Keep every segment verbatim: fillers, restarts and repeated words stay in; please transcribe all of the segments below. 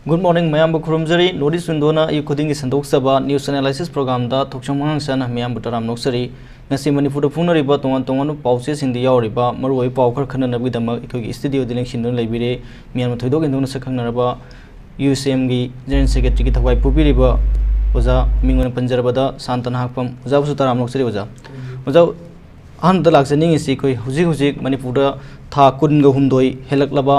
Good morning, ꯃꯌꯥꯝꯕꯨ ꯈꯨꯔꯨꯝꯖꯔꯤ꯫ North East Window-ꯅ ꯑꯌꯨꯛ ꯈꯨꯗꯤꯡꯒꯤ ꯁꯟꯗꯣꯛꯆꯕ news analysis program-ꯗ ꯊꯣꯛꯆꯣꯝ ꯑꯉꯥꯡꯁꯅ ꯃꯌꯥꯝꯕꯨ ꯇꯔꯥꯝ ꯑꯣꯛꯆꯔꯤ꯫ ꯉꯁꯤ ꯃꯅꯤꯄꯨꯔꯗ ꯐꯣꯡꯅꯔꯤꯕ ꯇꯣꯉꯥꯟ ꯇꯣꯉꯥꯟꯕ ꯄꯥꯎꯆꯦꯁꯤꯡꯗ ꯌꯥꯎꯔꯤꯕ ꯃꯔꯨꯑꯣꯏꯕ ꯄꯥꯎ ꯈꯔ ꯈꯟꯅꯅꯕꯒꯤꯗꯃꯛ ꯑꯩꯈꯣꯏꯒꯤ studio-ꯗ ꯂꯦꯡꯁꯤꯟꯗꯨꯅ ꯂꯩꯕꯤꯔꯦ꯫ ꯃꯤꯌꯥꯝꯅ ꯊꯣꯏꯗꯣꯛ ꯍꯦꯟꯗꯣꯛꯅ ꯁꯛꯈꯪꯅꯔꯕ U C M-ꯒꯤ General Secretary-ꯒꯤ ꯊꯧꯒꯥꯏ ꯄꯨꯕꯤꯔꯤꯕ ꯑꯣꯖꯥ ꯃꯤꯡ ꯑꯣꯏꯅ ꯄꯟꯖꯔꯕꯗ ꯁꯥꯟꯇꯅ ꯍꯥꯛꯄꯝ꯫ ꯑꯣꯖꯥꯕꯨꯁꯨ ꯇꯔꯥꯝ ꯑꯣꯛꯆꯔꯤ ꯑꯣꯖꯥ꯫ ꯑꯣꯖꯥ, ꯑꯍꯥꯟꯕꯗ ꯂꯥꯛꯆꯅꯤꯡꯉꯤꯁꯤ ꯑꯩꯈꯣꯏ ꯍꯧꯖꯤꯛ ꯍꯧꯖꯤꯛ ꯃꯅꯤꯄꯨꯔꯗ ꯊꯥ ꯀꯨꯟꯒ ꯍꯨꯝꯗꯣꯏ ꯍꯦꯜꯂꯛꯂꯕ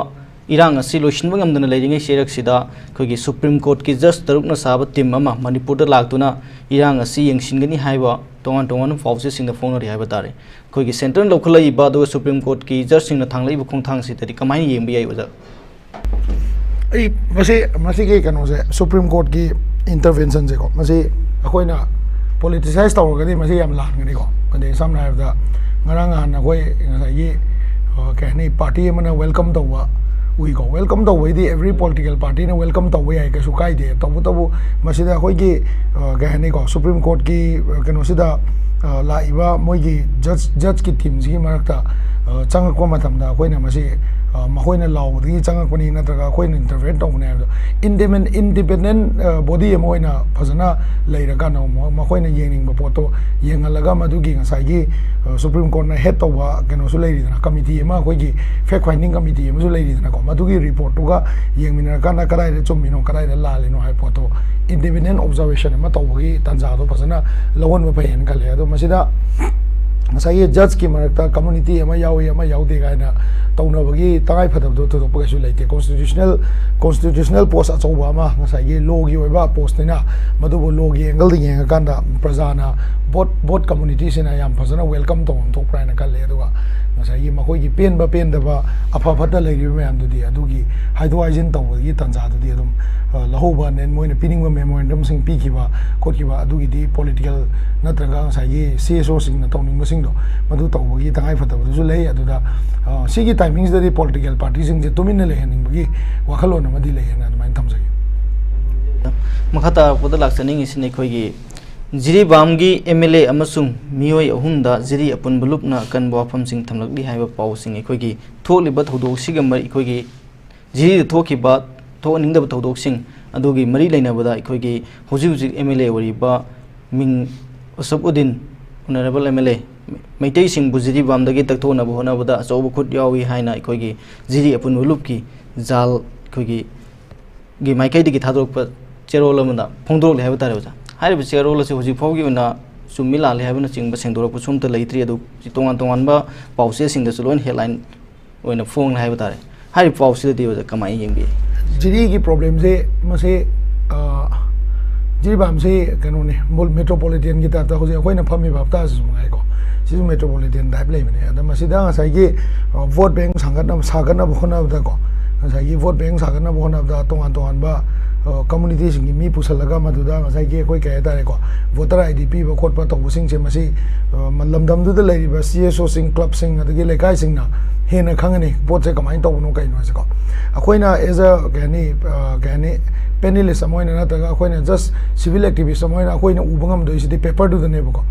ꯏꯔꯥꯡ ꯑꯁꯤ ꯂꯣꯏꯁꯤꯟꯕ ꯉꯝꯗꯅ ꯂꯩꯔꯤꯉꯩ ꯆꯩꯔꯛꯁꯤꯗ ꯑꯩꯈꯣꯏꯒꯤ Supreme Court-ꯀꯤ judge ꯇꯔꯨꯛꯅ ꯁꯥꯕ team ꯑꯃ ꯃꯅꯤꯄꯨꯔꯗ ꯂꯥꯛꯇꯨꯅ ꯏꯔꯥꯡ ꯑꯁꯤ ꯌꯦꯡꯁꯤꯟꯒꯅꯤ ꯍꯥꯏꯕ ꯇꯣꯉꯥꯟ ꯇꯣꯉꯥꯟꯕ ꯄꯥꯎꯆꯦꯁꯤꯡꯗ ꯐꯣꯡꯅꯔꯤ ꯍꯥꯏꯕ ꯇꯥꯔꯦ꯫ ꯑꯩꯈꯣꯏꯒꯤ centre-ꯅ ꯂꯧꯈꯠꯂꯛꯏꯕ ꯑꯗꯨꯒ Supreme Court-ꯀꯤ judge-ꯁꯤꯡꯅ ꯊꯥꯡꯂꯛꯏꯕ ꯈꯣꯡꯊꯥꯡꯁꯤꯗꯗꯤ ꯀꯃꯥꯏꯅ ꯌꯦꯡꯕ ꯌꯥꯏ ꯑꯣꯖꯥ? ꯑꯩ ꯃꯁꯤ, ꯃꯁꯤꯒꯤ ꯀꯩꯅꯣꯁꯦ, Supreme Court-ꯀꯤ intervention-ꯁꯦꯀꯣ, ꯃꯁꯤ ꯑꯩꯈꯣꯏꯅ politicize ꯇꯧꯔꯒꯗꯤ ꯃꯁꯤ ꯌꯥꯝ ꯂꯥꯟꯒꯅꯤꯀꯣ꯫ ꯑꯗꯩ ꯁꯝꯅ ꯍꯥꯏꯔꯕꯗ ꯉꯔꯥꯡ ꯅꯍꯥꯟ ꯑꯩꯈꯣꯏ ꯉꯁꯥꯏꯒꯤ, ꯑ, ꯀꯩ ꯍꯥꯏꯅꯤ, party ꯑꯃꯅ welcome ꯇꯧꯕ ꯎꯏꯀꯣ꯫ Welcome ꯇꯧꯕꯩꯗꯤ every political party-ꯅ welcome ꯇꯧꯕ ꯌꯥꯏ, ꯀꯩꯁꯨ ꯀꯥꯏꯗꯦ꯫ ꯇꯧꯕꯇꯕꯨ ꯃꯁꯤꯗ ꯑꯩꯈꯣꯏꯒꯤ, ꯑ, ꯀꯩ ꯍꯥꯏꯅꯤꯀꯣ, Supreme Court-ꯀꯤ, ꯑ, ꯀꯩꯅꯣꯁꯤꯗ, ꯑ, ꯂꯥꯛꯏꯕ ꯃꯣꯏꯒꯤ judge, judge-ꯀꯤ team-ꯁꯤꯒꯤ ꯃꯔꯛꯇ, ꯑ, ꯆꯪꯉꯛꯄ ꯃꯇꯝꯗ ꯑꯩꯈꯣꯏꯅ ꯃꯁꯤ, ꯑ, ꯃꯈꯣꯏꯅ ꯂꯥꯎꯕꯗꯒꯤ ꯆꯪꯉꯛꯄꯅꯤ ꯅꯠꯇ꯭ꯔꯒ ꯑꯩꯈꯣꯏꯅ intervene ꯇꯧꯕꯅꯤ ꯍꯥꯏꯕꯗꯣ independent, independent, ꯑ, body ꯑꯃ ꯑꯣꯏꯅ ꯐꯖꯅ ꯂꯩꯔꯀꯥꯟꯗ ꯃ-, ꯃꯈꯣꯏꯅ ꯌꯦꯡꯅꯤꯡꯕ ꯄꯣꯠꯇꯣ ꯌꯦꯡꯍꯜꯂꯒ ꯃꯗꯨꯒꯤ ꯉꯁꯥꯏꯒꯤ, ꯑ, Supreme Court-ꯅ head ꯇꯧꯕ ꯀꯩꯅꯣꯁꯨ ꯂꯩꯔꯤꯗꯅ, committee ꯑꯃ, ꯑꯩꯈꯣꯏꯒꯤ fact finding committee ꯑꯃꯁꯨ ꯂꯩꯔꯤꯗꯅꯀꯣ, ꯃꯗꯨꯒꯤ report-ꯇꯨꯒ ꯌꯦꯡꯃꯤꯟꯅꯔꯀꯥꯟꯗ ꯀꯗꯥꯏꯗ ꯆꯨꯝꯃꯤꯅꯣ ꯀꯗꯥꯏꯗ ꯂꯥꯜꯂꯤꯅꯣ ꯍꯥꯏꯕ ꯄꯣꯠꯇꯣ independent observation ꯑꯃ ꯇꯧꯕꯒꯤ ꯇꯥꯟꯖꯥꯗꯣ ꯐꯖꯅ ꯂꯧꯍꯟꯕ ꯐꯩ ꯍꯥꯏꯅ ꯈꯜꯂꯦ꯫ ꯑꯗꯣ ꯃꯁꯤꯗ ꯉꯁꯥꯏꯒꯤ judge-ꯀꯤ ꯃꯔꯛꯇ community ꯑꯃ ꯌꯥꯎꯏ ꯑꯃ ꯌꯥꯎꯗꯦ ꯀꯥꯏꯅ ꯇꯧꯅꯕꯒꯤ ꯇꯉꯥꯏ ꯐꯗꯕꯗꯣ ꯊꯣꯏꯗꯣꯛꯄ ꯀꯩꯁꯨ ꯂꯩꯇꯦ꯫ Constitutional, constitutional post ꯑꯆꯧꯕ ꯑꯃ, ꯉꯁꯥꯏꯒꯤ law-ꯒꯤ ꯑꯣꯏꯕ post-ꯅꯤꯅ, ꯃꯗꯨꯕꯨ law-ꯒꯤ angle-ꯗ ꯌꯦꯡꯉꯀꯥꯟꯗ ꯄ꯭ꯔꯖꯥꯅ, both, both community-ꯁꯤꯅ ꯌꯥꯝ ꯐꯖꯅ welcome ꯇꯧꯐꯝ ꯊꯣꯛꯄ꯭ꯔꯥ ꯍꯥꯏꯅ ꯈꯜꯂꯦ꯫ ꯑꯗꯨꯒ ꯉꯁꯥꯏꯒꯤ ꯃꯈꯣꯏꯒꯤ ꯄꯦꯟꯕ ꯄꯦꯟꯗꯕ, ꯑꯐ ꯐꯠꯇ ꯂꯩꯔꯤꯕ ꯃꯌꯥꯝꯗꯨꯗꯤ ꯑꯗꯨꯒꯤ ꯍꯥꯏꯗꯣꯛ ꯍꯥꯏꯖꯤꯟ ꯇꯧꯕꯒꯤ ꯇꯥꯟꯖꯥꯗꯨꯗꯤ ꯑꯗꯨꯝ, ꯑ, ꯂꯧꯍꯧꯕ, and then ꯃꯣꯏꯅ ꯄꯤꯅꯤꯡꯕ memorandum-ꯁꯤꯡ ꯄꯤꯈꯤꯕ ꯈꯣꯠꯈꯤꯕ, ꯑꯗꯨꯒꯤꯗꯤ political ꯅꯠꯇ꯭ꯔꯒ ꯉꯁꯥꯏꯒꯤ C S O-ꯁꯤꯡꯅ ꯇꯧꯅꯤꯡꯕꯁꯤꯡꯗꯣ ꯃꯗꯨ ꯇꯧꯕꯒꯤ ꯇꯉꯥꯏ ꯐꯗꯕꯗꯨꯁꯨ ꯂꯩ꯫ ꯑꯗꯨꯗ, ꯑ, ꯁꯤꯒꯤ timing-ꯁꯤꯗꯗꯤ political party-ꯁꯤꯡꯁꯦ ꯇꯨꯃꯤꯟꯅ ꯂꯩꯍꯟꯅꯤꯡꯕꯒꯤ ꯋꯥꯈꯜꯂꯣꯟ ꯑꯃꯗꯤ ꯂꯩꯌꯦꯅ ꯑꯗꯨꯃꯥꯏꯅ ꯊꯝꯖꯒꯦ꯫ ꯃꯈꯥ ꯇꯥꯔꯛꯄꯗ ꯂꯥꯛꯆꯅꯤꯡꯉꯤꯁꯤꯅ ꯑꯩꯈꯣꯏꯒꯤ ꯖꯤꯔꯤꯕꯥꯝꯒꯤ M L A ꯑꯃꯁꯨꯡ ꯃꯤꯑꯣꯏ ꯑꯍꯨꯝꯗ ꯖꯤꯔꯤ ꯑꯄꯨꯟꯕ ꯂꯨꯞꯅ ꯑꯀꯟꯕ ꯋꯥꯐꯝꯁꯤꯡ ꯊꯝꯂꯛꯂꯤ ꯍꯥꯏꯕ ꯄꯥꯎꯁꯤꯡ ꯑꯩꯈꯣꯏꯒꯤ ꯊꯣꯛꯂꯤꯕ ꯊꯧꯗꯣꯛꯁꯤꯒ ꯃꯔꯤ, ꯑꯩꯈꯣꯏꯒꯤ ꯖꯤꯔꯤꯗ ꯊꯣꯛꯈꯤꯕ ꯊꯣꯛꯍꯟꯅꯤꯡꯗꯕ ꯊꯧꯗꯣꯛꯁꯤꯡ ꯑꯗꯨꯒꯤ ꯃꯔꯤ ꯂꯩꯅꯕꯗ ꯑꯩꯈꯣꯏꯒꯤ ꯍꯧꯖꯤꯛ ꯍꯧꯖꯤꯛ ꯑꯦꯝ ꯑꯦꯜ ꯑꯦ ꯑꯣꯏꯔꯤꯕ ꯃꯤꯡ Asaf Uddin, honourable M L A, ꯃꯩꯇꯩꯁꯤꯡꯕꯨ ꯖꯤꯔꯤꯕꯥꯝꯗꯒꯤ ꯇꯛꯊꯣꯛꯅꯕ ꯍꯣꯠꯅꯕꯗ ꯑꯆꯧꯕ ꯈꯨꯠ ꯌꯥꯎꯏ ꯍꯥꯏꯅ ꯑꯩꯈꯣꯏꯒꯤ ꯖꯤꯔꯤ ꯑꯄꯨꯟꯕ ꯂꯨꯞꯀꯤ ꯖꯥꯜ ꯑꯩꯈꯣꯏꯒꯤ ꯒꯤ ꯃꯥꯏꯀꯩꯗꯒꯤ ꯊꯥꯗꯣꯔꯛꯄ ꯆꯦꯔꯣꯜ ꯑꯃꯗ ꯐꯣꯡꯗꯣꯔꯛꯂꯦ ꯍꯥꯏꯕ ꯇꯥꯔꯦ ꯑꯣꯖꯥ꯫ ꯍꯥꯏꯔꯤꯕ ꯆꯦꯔꯣꯜ ꯑꯁꯤ ꯍꯧꯖꯤꯛ ꯐꯥꯎꯒꯤ ꯑꯣꯏꯅ ꯆꯨꯝꯃꯤ ꯂꯥꯜꯂꯤ ꯍꯥꯏꯕꯅꯆꯤꯡꯕ ꯁꯦꯡꯗꯣꯔꯛꯄꯁꯨ ꯑꯝꯇ ꯂꯩꯇ꯭ꯔꯤ꯫ ꯑꯗꯨ ꯇꯣꯉꯥꯟ ꯇꯣꯉꯥꯟꯕ ꯄꯥꯎꯆꯦꯁꯤꯡꯗꯁꯨ ꯂꯣꯏꯅ ꯍꯦꯗꯂꯥꯏꯟ ꯑꯣꯏꯅ ꯐꯣꯡꯂꯦ ꯍꯥꯏꯕ ꯇꯥꯔꯦ꯫ ꯍꯥꯏꯔꯤꯕ ꯄꯥꯎꯁꯤꯗꯗꯤ ꯑꯣꯖꯥ ꯀꯃꯥꯏꯅ ꯌꯦꯡꯕꯤ? ꯖꯤꯔꯤꯒꯤ ꯄ꯭ꯔꯣꯕ꯭ꯂꯦꯝꯁꯦ ꯃꯁꯤ, ꯑ, ꯖꯤꯔꯤꯕꯥꯝꯁꯤ ꯀꯩꯅꯣꯅꯤ, ꯃꯨꯜ-, ꯃꯦꯇ꯭ꯔꯣꯄꯣꯂꯤꯇꯦꯟꯒꯤ ꯇꯥꯏꯞꯇ ꯍꯧꯖꯤꯛ ꯑꯩꯈꯣꯏꯅ ꯐꯝꯃꯤꯕ ꯍꯞꯇꯥꯁꯤꯁꯨ ꯃꯉꯥꯏꯀꯣ, ꯁꯤꯁꯨ ꯃꯦꯇ꯭ꯔꯣꯄꯣꯂꯤꯇꯦꯟ ꯇꯥꯏꯞ ꯂꯩꯕꯅꯦ꯫ ꯑꯗ ꯃꯁꯤꯗ ꯉꯁꯥꯏꯒꯤ, ꯑ, ꯚꯣꯠ ꯕꯦꯡ ꯁꯥꯒꯠꯅꯕ, ꯁꯥꯒꯠꯅꯕ ꯍꯣꯠꯅꯕꯗꯀꯣ, ꯉꯁꯥꯏꯒꯤ ꯚꯣꯠ ꯕꯦꯡ ꯁꯥꯒꯠꯅꯕ ꯍꯣꯠꯅꯕꯗ ꯇꯣꯉꯥꯟ ꯇꯣꯉꯥꯟꯕ, ꯑ, ꯀꯝꯃꯨꯅꯤꯇꯤꯁꯤꯡꯒꯤ ꯃꯤ ꯄꯨꯁꯜꯂꯒ ꯃꯗꯨꯗ ꯉꯁꯥꯏꯒꯤ ꯑꯩꯈꯣꯏ ꯀꯩ ꯍꯥꯏꯇꯥꯔꯦꯀꯣ, ꯚꯣꯇꯔ ꯑꯥꯏ ꯗꯤ ꯄꯤꯕ ꯈꯣꯠꯄ ꯇꯧꯕꯁꯤꯡꯁꯦ ꯃꯁꯤ, ꯑ, ꯂꯝꯗꯝꯗꯨꯗ ꯂꯩꯔꯤꯕ ꯁꯤ ꯑꯦꯁ ꯑꯣꯁꯤꯡ, ꯀ꯭ꯂꯕꯁꯤꯡ, ꯑꯗꯒꯤ ꯂꯩꯀꯥꯏꯁꯤꯡꯅ ꯍꯦꯟꯅ ꯈꯪꯒꯅꯤ ꯄꯣꯠꯁꯦ ꯀꯃꯥꯏꯅ ꯇꯧꯕꯅꯣ ꯀꯩꯅꯣ ꯍꯥꯏꯁꯦꯀꯣ꯫ ꯑꯩꯈꯣꯏꯅ as a, ꯀꯩ ꯍꯥꯏꯅꯤ, ꯑ, ꯀꯩ ꯍꯥꯏꯅꯤ, ꯄꯦꯅꯦꯂꯤꯁ ꯑꯃ ꯑꯣꯏꯅ ꯅꯠꯇ꯭ꯔꯒ ꯑꯩꯈꯣꯏꯅ ꯖꯁ ꯁꯤꯚꯤꯜ ꯑꯦꯛꯇꯤꯚꯤꯁ ꯑꯃ ꯑꯣꯏꯅ ꯑꯩꯈꯣꯏꯅ ꯎꯕ ꯉꯝꯗꯣꯏꯁꯤꯗꯤ ꯄꯦꯄꯔꯗꯨꯗꯅꯦꯕꯀꯣ꯫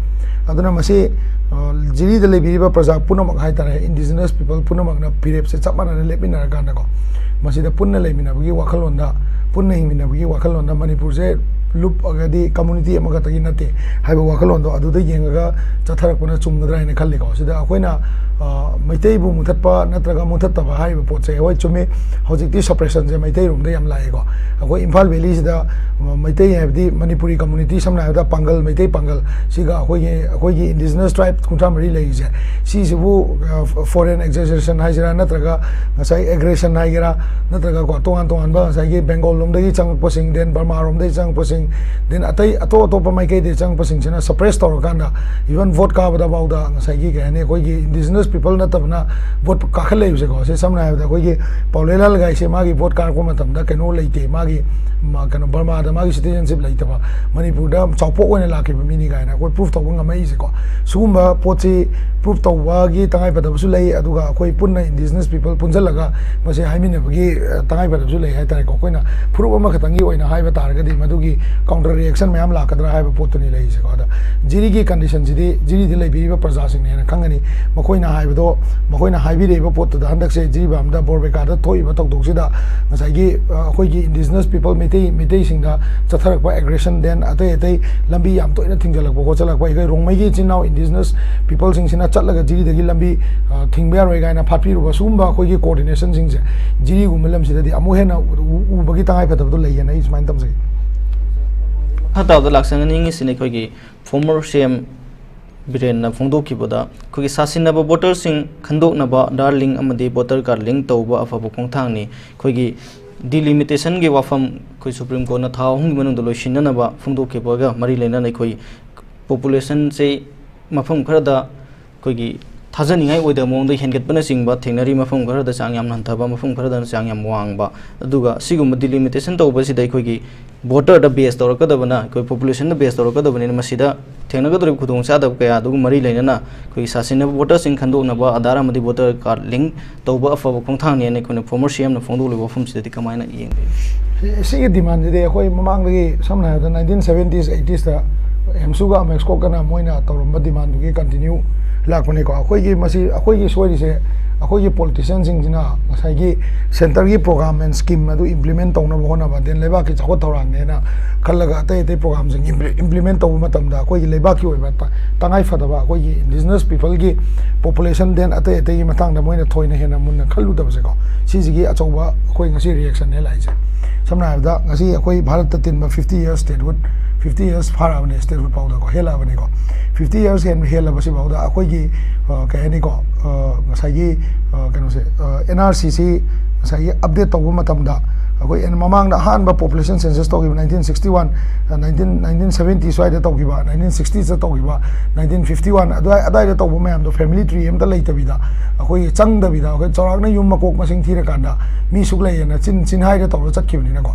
ꯑꯗꯨꯅ ꯃꯁꯤ, ꯑ, ꯖꯤꯔꯤꯗ ꯂꯩꯕꯤꯔꯤꯕ ꯄ꯭ꯔꯖꯥ ꯄꯨꯝꯅꯃꯛ ꯍꯥꯏꯇꯥꯔꯦ, ꯏꯟꯗꯤꯖꯤꯅꯁ ꯄꯤꯄꯜ ꯄꯨꯝꯅꯃꯛꯅ ꯐꯤꯔꯦꯞꯁꯦ ꯆꯞ ꯃꯥꯟꯅꯅ ꯂꯦꯞꯃꯤꯟꯅꯔꯀꯥꯟꯗꯀꯣ, ꯃꯁꯤꯗ ꯄꯨꯟꯅ ꯂꯩꯃꯤꯟꯅꯕꯒꯤ ꯋꯥꯈꯜꯂꯣꯟꯗ, ꯄꯨꯟꯅ ꯍꯤꯡꯃꯤꯟꯅꯕꯒꯤ ꯋꯥꯈꯜꯂꯣꯟꯗ ꯃꯅꯤꯄꯨꯔꯁꯦ ꯂꯨꯞ ꯑꯒꯗꯤ ꯀꯝꯃꯨꯅꯤꯇꯤ ꯑꯃꯈꯛꯇꯒꯤ ꯅꯠꯇꯦ ꯍꯥꯏꯕ ꯋꯥꯈꯜꯂꯣꯟꯗꯣ ꯑꯗꯨꯗ ꯌꯦꯡꯉꯒ ꯆꯠꯊꯔꯛꯄꯅ ꯆꯨꯝꯒꯗ꯭ꯔꯥ ꯍꯥꯏꯅ ꯈꯜꯂꯤꯀꯣ꯫ ꯁꯤꯗ ꯑꯩꯈꯣꯏꯅ, ꯑ, ꯃꯩꯇꯩꯕꯨ ꯃꯨꯊꯠꯄ ꯅꯠꯇ꯭ꯔꯒ ꯃꯨꯊꯠꯇꯕ ꯍꯥꯏꯔꯤꯕ ꯄꯣꯠꯁꯦ, ꯍꯣꯏ, ꯆꯨꯝꯃꯤ, ꯍꯧꯖꯤꯛꯇꯤ ꯁꯄ꯭ꯔꯦꯁꯟꯁꯦ ꯃꯩꯇꯩꯔꯣꯝꯗ ꯌꯥꯝ ꯂꯥꯛꯑꯦꯀꯣ꯫ ꯑꯩꯈꯣꯏ ꯏꯝꯐꯥꯜ ꯚꯦꯂꯤꯁꯤꯗ, ꯑ, ꯃꯩꯇꯩ ꯍꯥꯏꯕꯗꯤ ꯃꯅꯤꯄꯨꯔꯤ ꯀꯝꯃꯨꯅꯤꯇꯤ, ꯁꯝꯅ ꯍꯥꯏꯔꯕꯗ ꯄꯥꯡꯒꯜ, ꯃꯩꯇꯩ ꯄꯥꯡꯒꯜ, ꯁꯤꯒ ꯑꯩꯈꯣꯏꯒꯤ, ꯑꯩꯈꯣꯏꯒꯤ ꯏꯟꯗꯤꯖꯤꯅꯁ ꯇ꯭ꯔꯥꯏꯕ ꯀꯨꯟꯊ꯭ꯔꯥ ꯃꯔꯤ ꯂꯩꯔꯤꯁꯦ, ꯁꯤꯁꯤꯕꯨ, ꯑ, ꯐꯣꯔꯦꯟ ꯑꯦꯛꯖꯦꯖꯔꯦꯁꯟ ꯍꯥꯏꯁꯤꯔꯥ, ꯅꯠꯇ꯭ꯔꯒ ꯉꯁꯥꯏ ꯑꯦꯒ꯭ꯔꯦꯁꯟ ꯍꯥꯏꯒꯦꯔꯥ, ꯅꯠꯇ꯭ꯔꯒꯀꯣ, ꯇꯣꯉꯥꯟ ꯇꯣꯉꯥꯟꯕ ꯉꯁꯥꯏꯒꯤ ꯕꯦꯡꯒꯣꯜ ꯂꯣꯝꯗꯒꯤ ꯆꯪꯉꯛꯄꯁꯤꯡ, then ꯕꯔꯃꯥꯔꯣꯝꯗꯒꯤ ꯆꯪꯉꯛꯄꯁꯤꯡ, then ꯑꯇꯩ ꯑꯇꯣꯞ ꯑꯇꯣꯞꯄ ꯃꯥꯏꯀꯩꯗꯒꯤ ꯆꯪꯉꯛꯄꯁꯤꯡꯁꯤꯅ ꯁꯄ꯭ꯔꯦꯁ ꯇꯧꯔꯀꯥꯟꯗ, ꯏꯚꯟ ꯚꯣꯠ ꯀꯥꯕꯗ ꯐꯥꯎꯗ ꯉꯁꯥꯏꯒꯤ, ꯀꯩ ꯍꯥꯏꯅꯤ, ꯑꯩꯈꯣꯏꯒꯤ ꯏꯟꯗꯤꯖꯤꯅꯁ ꯄꯤꯄꯜ ꯅꯠꯇꯕꯅ ꯚꯣꯠ ꯀꯥꯈꯠꯂꯛꯏꯕꯁꯦꯀꯣ, ꯁꯤ ꯁꯝꯅ ꯍꯥꯏꯔꯕꯗ ꯑꯩꯈꯣꯏꯒꯤ ꯄꯥꯎꯂꯦꯂꯥꯜ ꯒꯥꯏꯁꯦ ꯃꯥꯒꯤ ꯚꯣꯠ ꯀꯥꯔꯛꯄ ꯃꯇꯝꯗ ꯀꯩꯅꯣ ꯂꯩꯇꯦ, ꯃꯥꯒꯤ, ꯃꯥ-, ꯀꯩꯅꯣ, ꯕꯔꯃꯥꯗ ꯃꯥꯒꯤ ꯁꯤꯇꯤꯖꯟꯁꯤꯞ ꯂꯩꯇꯕ, ꯃꯅꯤꯄꯨꯔꯗ ꯆꯥꯎꯄꯣꯛ ꯑꯣꯏꯅ ꯂꯥꯛꯈꯤꯕ ꯃꯤꯅꯤ ꯀꯥꯏꯅ ꯑꯩꯈꯣꯏ ꯄ꯭ꯔꯨꯐ ꯇꯧꯕ ꯉꯝꯃꯛꯏꯁꯦꯀꯣ꯫ ꯁꯤꯒꯨꯝꯕ ꯄꯣꯠꯁꯤ ꯄ꯭ꯔꯨꯐ ꯇꯧꯕꯒꯤ ꯇꯉꯥꯏꯐꯗꯕꯁꯨ ꯂꯩ, ꯑꯗꯨꯒ ꯑꯩꯈꯣꯏ ꯄꯨꯟꯅ ꯏꯟꯗꯤꯖꯤꯅꯁ ꯄꯤꯄꯜ ꯄꯨꯟꯁꯤꯜꯂꯒ ꯃꯁꯤ ꯍꯥꯏꯃꯤꯟꯅꯕꯒꯤ, ꯑ, ꯇꯉꯥꯏꯐꯗꯕꯁꯨ ꯂꯩ ꯍꯥꯏꯇꯥꯔꯦꯀꯣ꯫ ꯑꯩꯈꯣꯏꯅ ꯐꯨꯔꯨꯞ ꯑꯃꯈꯛꯇꯪꯒꯤ ꯑꯣꯏꯅ ꯍꯥꯏꯕ ꯇꯥꯔꯒꯗꯤ ꯃꯗꯨꯒꯤ counter reaction ꯃꯌꯥꯝ ꯂꯥꯛꯀꯗ꯭ꯔꯥ ꯍꯥꯏꯕ ꯄꯣꯠꯇꯨꯅꯤ ꯂꯩꯔꯤꯁꯦꯀꯣ꯫ ꯑꯗ ꯖꯤꯔꯤꯒꯤ condition ꯁꯤꯗꯤ ꯖꯤꯔꯤꯗ ꯂꯩꯕꯤꯔꯤꯕ ꯄ꯭ꯔꯖꯥꯁꯤꯡꯅ ꯍꯦꯟꯅ ꯈꯪꯒꯅꯤ꯫ ꯃꯈꯣꯏꯅ ꯍꯥꯏꯕꯗꯣ, ꯃꯈꯣꯏꯅ ꯍꯥꯏꯕꯤꯔꯛꯏꯕ ꯄꯣꯠꯇꯨꯗ ꯍꯟꯗꯛꯁꯦ ꯖꯤꯔꯤꯕꯥꯝꯗ ꯕꯣꯔꯕꯦꯀꯥꯗ ꯊꯣꯛꯏꯕ ꯊꯧꯗꯣꯛꯁꯤꯗ ꯉꯁꯥꯏꯒꯤ, ꯑ, ꯑꯩꯈꯣꯏꯒꯤ indigenous people, Meitei, ꯃꯩꯇꯩꯁꯤꯡꯗ ꯆꯠꯊꯔꯛꯄ aggression, then ꯑꯇꯩ ꯑꯇꯩ ꯂꯝꯕꯤ ꯌꯥꯝ ꯇꯣꯏꯅ ꯊꯤꯡꯖꯤꯜꯂꯛꯄ ꯈꯣꯠꯆꯜꯂꯛꯄ, ꯑꯩꯈꯣꯏ ꯔꯣꯡꯃꯩꯒꯤ ꯏꯆꯤꯟ ꯏꯅꯥꯎ indigenous peopleꯁꯤꯡꯁꯤꯅ ꯆꯠꯂꯒ ꯖꯤꯔꯤꯗꯒꯤ ꯂꯝꯕꯤ, ꯑ, ꯊꯤꯡꯕ ꯌꯥꯔꯣꯏ ꯀꯥꯏꯅ ꯐꯥꯠꯄꯤꯔꯨꯕ, ꯁꯤꯒꯨꯝꯕ ꯑꯩꯈꯣꯏꯒꯤ coordinationꯁꯤꯡꯁꯦ ꯖꯤꯔꯤꯒꯨꯝꯕ ꯂꯝꯁꯤꯗꯗꯤ ꯑꯃꯨꯛ ꯍꯦꯟꯅ ꯎ-, ꯎ-, ꯎꯕꯒꯤ ꯇꯉꯥꯏ ꯐꯗꯕꯗꯣ ꯂꯩꯌꯦꯅ ꯑꯩ ꯁꯨꯃꯥꯏꯅ ꯇꯝꯖꯒꯦ꯫ ꯃꯈꯥ ꯇꯥꯕꯗ ꯂꯥꯛꯆꯅꯤꯡꯉꯤꯁꯤꯅ ꯑꯩꯈꯣꯏꯒꯤ former C M ꯕꯤꯔꯦꯟꯅ ꯐꯣꯡꯗꯣꯛꯈꯤꯕꯗ ꯑꯩꯈꯣꯏꯒꯤ ꯁꯥꯁꯤꯟꯅꯕ voterꯁꯤꯡ ꯈꯟꯗꯣꯛꯅꯕ Aadhaar link ꯑꯃꯗꯤ voter card link ꯇꯧꯕ ꯑꯐꯕ ꯈꯣꯡꯊꯥꯡꯅꯤ꯫ ꯑꯩꯈꯣꯏꯒꯤ delimitationꯒꯤ ꯋꯥꯐꯝ ꯑꯩꯈꯣꯏ Supreme Courtꯅ ꯊꯥ ꯑꯍꯨꯝꯒꯤ ꯃꯅꯨꯡꯗ ꯂꯣꯏꯁꯤꯟꯅꯅꯕ ꯐꯣꯡꯗꯣꯛꯈꯤꯕꯒ ꯃꯔꯤ ꯂꯩꯅꯅ ꯑꯩꯈꯣꯏ populationꯁꯦ ꯃꯐꯝ ꯈꯔꯗ ꯑꯩꯈꯣꯏꯒꯤ ꯊꯥꯖꯅꯤꯡꯉꯥꯏ ꯑꯣꯏꯗꯕ ꯃꯑꯣꯡꯗ ꯍꯦꯟꯒꯠꯄꯅꯆꯤꯡꯕ ꯊꯦꯡꯅꯔꯤ, ꯃꯐꯝ ꯈꯔꯗ ꯆꯥꯡ ꯌꯥꯝꯅ ꯍꯟꯊꯕ, ꯃꯐꯝ ꯈꯔꯗꯅ ꯆꯥꯡ ꯌꯥꯝ ꯋꯥꯡꯕ꯫ ꯑꯗꯨꯒ ꯁꯤꯒꯨꯝꯕ delimitation ꯇꯧꯕꯁꯤꯗ ꯑꯩꯈꯣꯏꯒꯤ voterꯗ base ꯇꯧꯔꯛꯀꯗꯕꯅ, ꯑꯩꯈꯣꯏ populationꯗ base ꯇꯧꯔꯛꯀꯗꯕꯅꯤꯅ ꯃꯁꯤꯗ ꯊꯦꯡꯅꯒꯗꯧꯔꯤꯕ ꯈꯨꯗꯣꯡꯆꯥꯗꯕ ꯀꯌꯥ ꯑꯗꯨꯒ ꯃꯔꯤ ꯂꯩꯅꯅ ꯑꯩꯈꯣꯏꯒꯤ ꯁꯥꯁꯤꯟꯅꯕ voterꯁꯤꯡ ꯈꯟꯗꯣꯛꯅꯕ Aadhaar ꯑꯃꯗꯤ voter card link ꯇꯧꯕ ꯑꯐꯕ ꯈꯣꯡꯊꯥꯡꯅꯦꯅ ꯑꯩꯈꯣꯏꯅ former C Mꯅ ꯐꯣꯡꯗꯣꯛꯂꯤꯕ ꯋꯥꯐꯝꯁꯤꯗꯗꯤ ꯀꯃꯥꯏꯅ ꯌꯦꯡꯕꯤꯔꯤ? ꯁꯤ-, ꯁꯤꯒꯤ demandꯁꯤꯗꯤ ꯑꯩꯈꯣꯏ ꯃꯃꯥꯡꯗꯒꯤ, ꯁꯝꯅ ꯍꯥꯏꯔꯕꯗ nineteen seventies, eightieesꯇ AMSUꯒ Amexcoꯒꯅ ꯃꯣꯏꯅ ꯇꯧꯔꯝꯕ demandꯗꯨꯒꯤ continue ꯂꯥꯛꯄꯅꯤꯀꯣ꯫ ꯑꯩꯈꯣꯏꯒꯤ ꯃꯁꯤ, ꯑꯩꯈꯣꯏꯒꯤ ꯁꯣꯏꯔꯤꯁꯦ, ꯑꯩꯈꯣꯏꯒꯤ politicianꯁꯤꯡꯁꯤꯅ ꯉꯁꯥꯏꯒꯤ centreꯒꯤ program and scheme ꯑꯗꯨ implement ꯇꯧꯅꯕ ꯍꯣꯠꯅꯕ, then ꯂꯩꯕꯥꯛꯀꯤ ꯆꯥꯎꯈꯠ ꯊꯧꯔꯥꯡꯅꯦꯅ ꯈꯜꯂꯒ ꯑꯇꯩ ꯑꯇꯩ programꯁꯤꯡ implement ꯇꯧꯕ ꯃꯇꯝꯗ ꯑꯩꯈꯣꯏꯒꯤ ꯂꯩꯕꯥꯛꯀꯤ ꯑꯣꯏꯕ ꯇ-, ꯇꯉꯥꯏ ꯐꯗꯕ ꯑꯩꯈꯣꯏꯒꯤ indigenous peopleꯒꯤ population, then ꯑꯇꯩ ꯑꯇꯩꯒꯤ ꯃꯇꯥꯡꯗ ꯃꯣꯏꯅ ꯊꯣꯏꯅ ꯍꯦꯟꯅ ꯃꯨꯟꯅ ꯈꯜꯂꯨꯗꯕꯁꯦꯀꯣ, ꯁꯤꯁꯤꯒꯤ ꯑꯆꯧꯕ ꯑꯩꯈꯣꯏ ꯉꯁꯤ reactionꯅꯦ ꯂꯥꯛꯏꯁꯦ꯫ ꯁꯝꯅ ꯍꯥꯏꯔꯕꯗ, ꯉꯁꯤ ꯑꯩꯈꯣꯏ ꯚꯥꯔꯠꯇ ꯇꯤꯟꯕ fifty years statehood, fifty years ꯐꯥꯔꯛꯑꯕꯅꯦ, statehood ꯐꯥꯎꯗꯀꯣ, ꯍꯦꯜꯂꯛꯑꯕꯅꯤꯀꯣ꯫ Fifty years ꯍꯦꯟ-, ꯍꯦꯜꯂꯕꯁꯤꯐꯥꯎꯗ ꯑꯩꯈꯣꯏꯒꯤ, ꯑ, ꯀꯩ ꯍꯥꯏꯅꯤꯀꯣ, ꯑ, ꯉꯁꯥꯏꯒꯤ, ꯑ, ꯀꯩꯅꯣꯁꯦ, ꯑ, NRCꯁꯤ ꯉꯁꯥꯏꯒꯤ update ꯇꯧꯕ ꯃꯇꯝꯗ, ꯑꯩꯈꯣꯏ ꯑꯩꯅ ꯃꯃꯥꯡꯗ ꯑꯍꯥꯟꯕ population census ꯇꯧꯈꯤꯕ nineteen sixty one, nineteen, nineteen seventy ꯁ꯭ꯋꯥꯏꯗ ꯇꯧꯈꯤꯕ, nineteen sixtiesꯇ ꯇꯧꯈꯤꯕ, nineteen fifty one ꯑꯗꯨꯋꯥꯏ, ꯑꯗꯨꯋꯥꯏꯗ ꯇꯧꯕ ꯃꯌꯥꯝꯗꯣ family tree ꯑꯝꯇ ꯂꯩꯇꯕꯤꯗ, ꯑꯩꯈꯣꯏꯒꯤ ꯆꯪꯗꯕꯤꯗ, ꯑꯩꯈꯣꯏ ꯆꯥꯎꯔꯥꯛꯅ ꯌꯨꯝ ꯃꯀꯣꯛ ꯃꯁꯤꯡ ꯊꯤꯔꯀꯥꯟꯗ ꯃꯤ ꯁꯨꯛ ꯂꯩꯌꯦꯅ ꯆꯤꯟ, ꯆꯤꯟꯍꯥꯏꯗ ꯇꯧꯔ ꯆꯠꯈꯤꯕꯅꯤꯅꯀꯣ꯫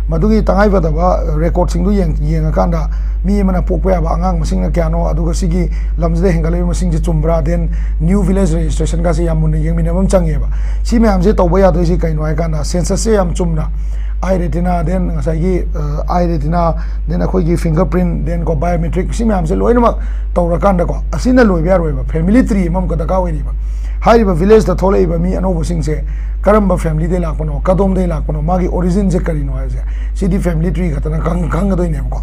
ꯃꯗꯨꯒꯤ ꯇꯉꯥꯏꯐꯗꯕ recordꯁꯤꯡꯗꯨ ꯌꯦꯡ-, ꯌꯦꯡꯉꯀꯥꯟꯗ ꯃꯤ ꯑꯃꯅ ꯄꯣꯛꯄ ꯌꯥꯕ ꯑꯉꯥꯡ ꯃꯁꯤꯡꯅ ꯀꯌꯥꯅꯣ, ꯑꯗꯨꯒ ꯁꯤꯒꯤ ꯂꯝꯁꯤꯗ ꯍꯦꯟꯒꯠꯂꯛꯏꯕ ꯃꯁꯤꯡꯁꯤ ꯆꯨꯝꯕ꯭ꯔꯥ, then new village registrationꯒꯁꯦ ꯌꯥꯝ ꯃꯨꯟꯅ ꯌꯦꯡꯃꯤꯟꯅꯕ ꯑꯃ ꯆꯪꯉꯦꯕ꯫ ꯁꯤ ꯃꯌꯥꯝꯁꯦ ꯇꯧꯕ ꯌꯥꯗꯣꯏꯁꯤ ꯀꯩꯅꯣ ꯍꯥꯏꯀꯥꯟꯗ, censusꯁꯦ ꯌꯥꯝ ꯆꯨꯝꯅ ꯑꯥꯏ ꯔꯦꯇꯤꯅꯥ, ꯗꯦꯟ ꯉꯁꯥꯏꯒꯤ ꯑꯥꯏ ꯔꯦꯇꯤꯅꯥ, ꯗꯦꯟ ꯑꯩꯈꯣꯏꯒꯤ ꯐꯤꯡꯒꯔ ꯄ꯭ꯔꯤꯟ, ꯗꯦꯟ ꯀꯣ ꯕꯥꯏꯑꯣꯃꯦꯇ꯭ꯔꯤꯛ, ꯁꯤ ꯃꯌꯥꯝꯁꯦ ꯂꯣꯏꯅꯃꯛ ꯇꯧꯔꯀꯥꯟꯗꯀꯣ, ꯑꯁꯤꯅ ꯂꯣꯏꯕ ꯌꯥꯔꯣꯏꯕ, ꯐꯦꯃꯤꯂꯤ ꯇ꯭ꯔꯤ ꯑꯃꯃꯨꯛꯀ ꯗꯔꯀꯥꯔ ꯑꯣꯏꯔꯤꯕ꯫ ꯍꯥꯏꯔꯤꯕ ꯚꯤꯂꯦꯖꯇ ꯊꯣꯛꯂꯛꯏꯕ ꯃꯤ ꯑꯅꯧꯕꯁꯤꯡꯁꯦ ꯀꯔꯝꯕ ꯐꯦꯃꯤꯂꯤꯗꯩ ꯂꯥꯛꯄꯅꯣ, ꯀꯗꯣꯝꯗꯩ ꯂꯥꯛꯄꯅꯣ, ꯃꯥꯒꯤ ꯑꯣꯔꯤꯖꯤꯟꯁꯦ ꯀꯔꯤꯅꯣ ꯍꯥꯏꯕꯁꯦ ꯁꯤꯗꯤ ꯐꯦꯃꯤꯂꯤ ꯇ꯭ꯔꯤ ꯈꯛꯇꯅ ꯈꯪ- ꯈꯪꯒꯗꯣꯏꯅꯦꯕꯀꯣ꯫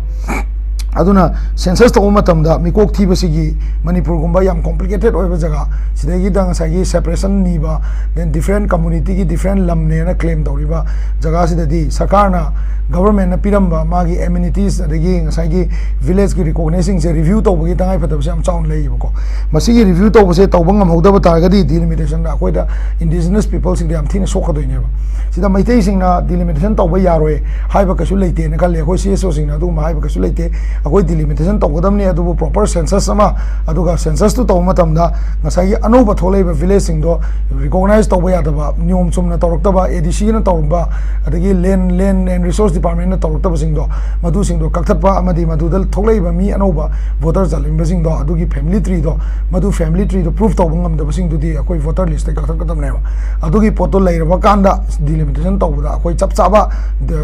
ꯑꯗꯨꯅ ꯁꯦꯟꯁꯁ ꯇꯧꯕ ꯃꯇꯝꯗ ꯃꯤꯀꯣꯛ ꯊꯤꯕꯁꯤꯒꯤ ꯃꯅꯤꯄꯨꯔꯒꯨꯝꯕ ꯌꯥꯝ ꯀꯣꯝꯄ꯭ꯂꯤꯀꯦꯇꯦꯠ ꯑꯣꯏꯕ ꯖꯒꯥ, ꯁꯤꯗꯩꯒꯤꯗ ꯉꯁꯥꯏꯒꯤ ꯁꯦꯄꯔꯦꯁꯟ ꯅꯤꯕ, ꯗꯦꯟ ꯗꯤꯐ꯭ꯔꯦꯟ ꯀꯝꯃꯨꯅꯤꯇꯤꯒꯤ ꯗꯤꯐ꯭ꯔꯦꯟ ꯂꯝꯅꯦꯅ ꯀ꯭ꯂꯦꯝ ꯇꯧꯔꯤꯕ ꯖꯒꯥꯁꯤꯗꯗꯤ ꯁꯔꯀꯥꯔꯅ, ꯒꯚꯔꯟꯃꯦꯟꯠꯅ ꯄꯤꯔꯝꯕ ꯃꯥꯒꯤ ꯑꯦꯃꯤꯅꯤꯇꯤꯁ ꯑꯗꯒꯤ ꯉꯁꯥꯏꯒꯤ ꯚꯤꯂꯦꯖꯀꯤ ꯔꯤꯀꯣꯛꯅꯦꯁꯁꯤꯡꯁꯦ ꯔꯤꯚ꯭ꯌꯨ ꯇꯧꯕꯒꯤ ꯇꯉꯥꯏꯐꯗꯕꯁꯦ ꯌꯥꯝ ꯆꯥꯎꯅ ꯂꯩꯌꯦꯕꯀꯣ꯫ ꯃꯁꯤꯒꯤ ꯔꯤꯚ꯭ꯌꯨ ꯇꯧꯕꯁꯦ ꯇꯧꯕ ꯉꯝꯍꯧꯗꯕ ꯇꯥꯔꯒꯗꯤ ꯗꯤꯂꯤꯃꯤꯇꯦꯁꯟꯗ ꯑꯩꯈꯣꯏꯗ ꯏꯟꯗꯤꯖꯤꯅꯁ ꯄꯤꯄꯜꯁꯤꯡꯗ ꯌꯥꯝ ꯊꯤꯅ ꯁꯣꯛꯀꯗꯣꯏꯅꯦꯕ꯫ ꯁꯤꯗ ꯃꯩꯇꯩꯁꯤꯡꯅ ꯗꯤꯂꯤꯃꯤꯇꯦꯁꯟ ꯇꯧꯕ ꯌꯥꯔꯣꯏ ꯍꯥꯏꯕ ꯀꯩꯁꯨ ꯂꯩꯇꯦꯅ ꯈꯜꯂꯦ꯫ ꯑꯩꯈꯣꯏ ꯁꯤ ꯑꯦꯁ ꯑꯣꯁꯤꯡꯅ ꯑꯗꯨꯒꯨꯝꯕ ꯍꯥꯏꯕ ꯀꯩꯁꯨ ꯂꯩꯇꯦ꯫ ꯑꯩꯈꯣꯏ ꯗꯤꯂꯤꯃꯤꯇꯦꯁꯟ ꯇꯧꯒꯗꯕꯅꯤ, ꯑꯗꯨꯕꯨ ꯄ꯭ꯔꯣꯄꯔ ꯁꯦꯟꯁꯁ ꯑꯃ, ꯑꯗꯨꯒ ꯁꯦꯟꯁꯁꯇꯨ ꯇꯧꯕ ꯃꯇꯝꯗ ꯉꯁꯥꯏꯒꯤ ꯑꯅꯧꯕ ꯊꯣꯛꯂꯛꯏꯕ ꯚꯤꯂꯦꯖꯁꯤꯡꯗꯣ ꯔꯤꯀꯣꯛꯅꯥꯏꯁ ꯇꯧꯕ ꯌꯥꯗꯕ, ꯅꯤꯌꯣꯝ ꯆꯨꯝꯅ ꯇꯧꯔꯛꯇꯕ, ꯑꯦ ꯗꯤ ꯁꯤꯅ ꯇꯧꯔꯝꯕ, ꯑꯗꯒꯤ ꯂꯦꯟ ꯂꯦꯟ ꯑꯦꯟ ꯔꯤꯁꯣꯔꯁ ꯗꯤꯄꯥꯔꯠꯃꯦꯟꯅ ꯇꯧꯔꯛꯇꯕꯁꯤꯡꯗꯣ, ꯃꯗꯨꯁꯤꯡꯗꯣ ꯀꯛꯊꯠꯄ ꯑꯃꯗꯤ ꯃꯗꯨꯗ ꯊꯣꯛꯂꯛꯏꯕ ꯃꯤ ꯑꯅꯧꯕ ꯚꯣꯇꯔ ꯆꯜꯂꯤꯕꯁꯤꯡꯗꯣ, ꯑꯗꯨꯒꯤ ꯐꯦꯃꯤꯂꯤ ꯇ꯭ꯔꯤꯗꯣ, ꯃꯗꯨ ꯐꯦꯃꯤꯂꯤ ꯇ꯭ꯔꯤꯗꯣ ꯄ꯭ꯔꯨꯐ ꯇꯧꯕ ꯉꯝꯗꯕꯁꯤꯡꯗꯨꯗꯤ ꯑꯩꯈꯣꯏ ꯚꯣꯇꯔ ꯂꯤꯁꯇꯒꯤ ꯀꯛꯊꯠꯀꯗꯕꯅꯦꯕ꯫ ꯑꯗꯨꯒꯤ ꯄꯣꯠꯇꯣ ꯂꯩꯔꯕ ꯀꯥꯟꯗ ꯗꯤꯂꯤꯃꯤꯇꯦꯁꯟ ꯇꯧꯕꯗ ꯑꯩꯈꯣꯏ ꯆꯞ ꯆꯥꯕ